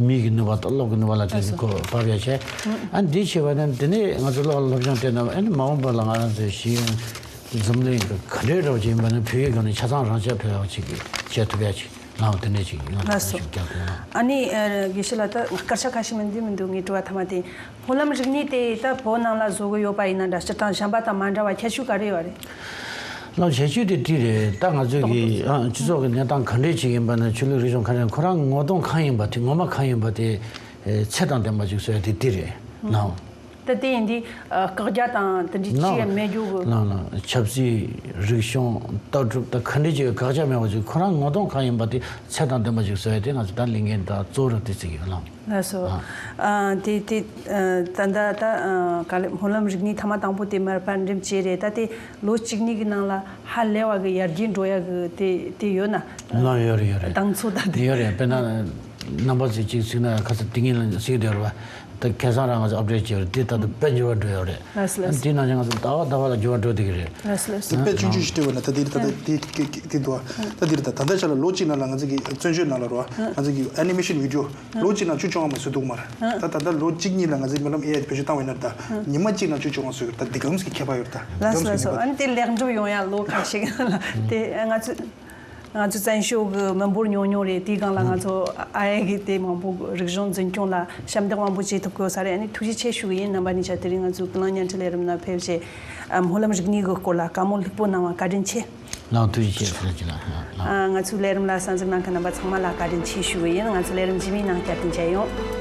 མིག་གི་ནུས་པ་དང་གློག་གི་ནུས་པ་ལ་བརྟེན་ནས་ཁོ་བབས་ཡ་བྱས། ཨ་ནི་འདི་བྱས་པ་ན་དེ་ནས་ང་ཚོ་གློག་ལ་སློབ་སྦྱོང་སྤྲད་ན། ཨ་ནི་མ་འོངས་པ་ལ་ང་རང་ཚོའི་ཤེས་ཡོན་འཛམ་གླིང་གི་ག་འདྲས་འདྲ་བོ་ཅིག་ཡིན་པ་ན་བོད་ཡིག་སྒང་ནས་ཆ་ཚང་རང་ཆས་ཕེབས་ཡ་ཅིག་བྱེད་ཐུབ་ཡ་ཅིག་ལགས་འོང་། དེ་འདྲས་ཅིག་ཡོང་ཐུབ་ལགས་སོ། ཅིག་རྒྱག་དགོས་ལགས། ཨ་ནི་ཨ་དགེ་བཤེས་ལགས། ད་སྐར་ཆ་ཁ་ཤས་མིན་འདི་མི་འདུག་ངའི་དྲི་བ་མཐའ་མ་དེ། སྨོན་ལམ་རིག་གནས་དེ་ད་བོད་ནང་ལ་བཟོ་གི་ཡོད་པ་ཡིན་ན་འདྲ། སྤྱིར་བཏང་གཞན་པ་དང་མ་འདྲ་བ་ཁྱད་ཆོས་ག་རེ་ཡོད་རེད། ལགས། ཁྱད་ཆོས་དེ་དེ་རེད། ད་ང་ཚོས་ཀྱི་ཨ་སྤྱི་ཚོགས་ཀྱི་གནས་སྟངས་ག་འདྲས་ཅིག་ཡིན་པ་ན། ཆོས་ལུགས་རིག་གཞུང་ག་རེ་ཁོ་རང་ངོ་གདོང་གང་ཡིན་པ་དེ། ངོ་མ་གང་ཡིན་པ་དེ་ཚད་དང་ལྡན་པ་ཅིག་བཟོ་ཡ་དེ་དེ་རེད་ལགས། ད་དེ་ཡིན་དུས་ཨ་བཀག་རྒྱ་དང་དེ་འདྲའི་ཅི་ཡང་མེད་རྒྱུ་གི། ལགས་ལགས། ཆབ་སྲིད། རིག་གཞུང་། ལྟ་གྲུབ་དང་ག་འདྲ་ཅིག་བཀག་རྒྱ་མེད་པ་ཅིག་ཁོ་རང་ངོ་གདོང་གང་ཡིན་པ་དེ་ཚད་དང་ལྡན་པ་ཅིག་བཟོ་ཡ་དེ་ང་ཚོ་ད་ལས་འགན་ད་གཙོ་བོ་རུ་དེ་བརྩི་གི་ཡོད། ལགས། ལགས་སོ། ཨ། ཨ་དེ་དེ་ཨ་ད་ད་ད་ཨ་ག་ལེ་སྨོན་ལམ་རིག་གནས་མཐའ་མ་དང་པོ་དེ་མར་ཕར་འགྲེམས་བྱས་རེད། ད་དེ་ལོ་གཅིག་གཉིས་ཀྱི་ནང་ལ་ཧ་ལས་པ་གི་ཡར་རྒྱས་འགྲོ་ཡ་གི་དེ་དེ་ཡོད་ན། ལགས། ཡོད་རེད། ཡོད་རེད། དང་ཚོད་ད་དེ་ཡོད་རེད། དཔེར་ན་རྣམ་པ་ཚོས་གཅིག་གཟིགས་ན་ཁ་ཚ་དེ་ངས་ལ་གཟིགས་བསྡད་ཡོད་རེད་པ། ད་ཁ་སང་རང་ང་ཚོ་ཨབ་ཌེཊ་བྱས་ཡོད་རེད། དེ་ད་ལྟ་དཔེ་འགྱུར་བ་འགྲོ་ཡོད་རེད། ལགས་སོ། ལགས་སོ། དེ་ནང་བཞིན་ང་ཚོ་ཟླ་བ་ཟླ་བ་ལ་འགྱུར་བ་འགྲོ་བསྡད་ཀྱི་རེད། ལགས་སོ། ལགས་སོ། དཔེ་ཆུང་ཆུང་ཞིག་སྤྲད་པ་ན་ད་དེ་རེད། ད་ལྟ་དེ་དེ་དེ་དེ་འདུག་ད་ལྟ་ཆ་ལ་ལོ་གཅིག་ནང་ལ་ང་ཚོ་གི་བཙན་བྱོལ་ནང་ལ་རོ། ང་ཚོ་གི་ཨེ་ནི་མེ་ཤན་བི་ཌི་ཡོ་ལོ་གཅིག་ནང་བཅུ་བཅོ་ལྔ་མ་བཟོས་འདུག་མ་རེད། ད་ད་ལྟ་ལོ་གཅིག་གཉིས་ལ་ང་ཚོས་སྨོན་ལམ་ཨེ་ཡ་དེ་བེད་སྤྱོད་བཏང་བ་ཡིན་ན། ད་ཉི་མ་གཅིག་ནང་བཅུ་བཅོ་ལྔ་བཟོས་ཡོད། ད་འདི་གམ་ཞིག་ཁྱད་པར་ཡོད། ད་ལགས་སོ། ལགས་སོ། ཨ་ནི་དེ་ལེགས་འགྲུབ་ཡོང་ཡ་ལོ་ཁ་ཤས་ལ་དེ་ང་ཚོ་ང་ཚོ་བཙན་བྱོལ་གི་མི་འབོར་ཉུང་ཉུང་རེད། དེའི་སྒང་ལ་ང་ཚོ་ཨ་ཡ་གི་དེ་མང་པོ་རིག་གཞུང་འཛིན་སྐྱོང་ལ་ཞབས་འདེགས་མང་པོ་བྱེད་ཐུབ་དགོས་ས་རེད། ཨ་ནི་ཐུགས་རྗེ་ཆེ་ཞུ་གི་ཡིན། རྣམ་པ་གཉིས་ཆ་དེ་རིང་ང་ཚོའི་ཀུན་གླེང་བརྙན་འཕྲིན་ལས་རིམ་ནང་ཕེབས་བྱས་ཨ་སྨོན་ལམ་རིག་གནས་གི་སྐོར་ལ་བཀའ་མོལ་ལྷུག་པོ་གནང་བ་བཀའ་དྲིན་ཆེ། ལགས། ཐུགས་རྗེ་ཆེ་ཟེར་གྱི་ལགས། ལགས། ཨ་ང་ཚོའི་ལས་རིམ་ལ་གསན་གཟིགས་གནང་མཁན་རྣམ་པ་ཚང་མ་ལ་བཀའ་དྲིན་ཆེ་ཞུ་གི་ཡིན། ང་ཚོའི་ལས་རིམ་རྗེས་མའི་ནང་བསྐྱར་དུ་མཇལ་ཡོང་།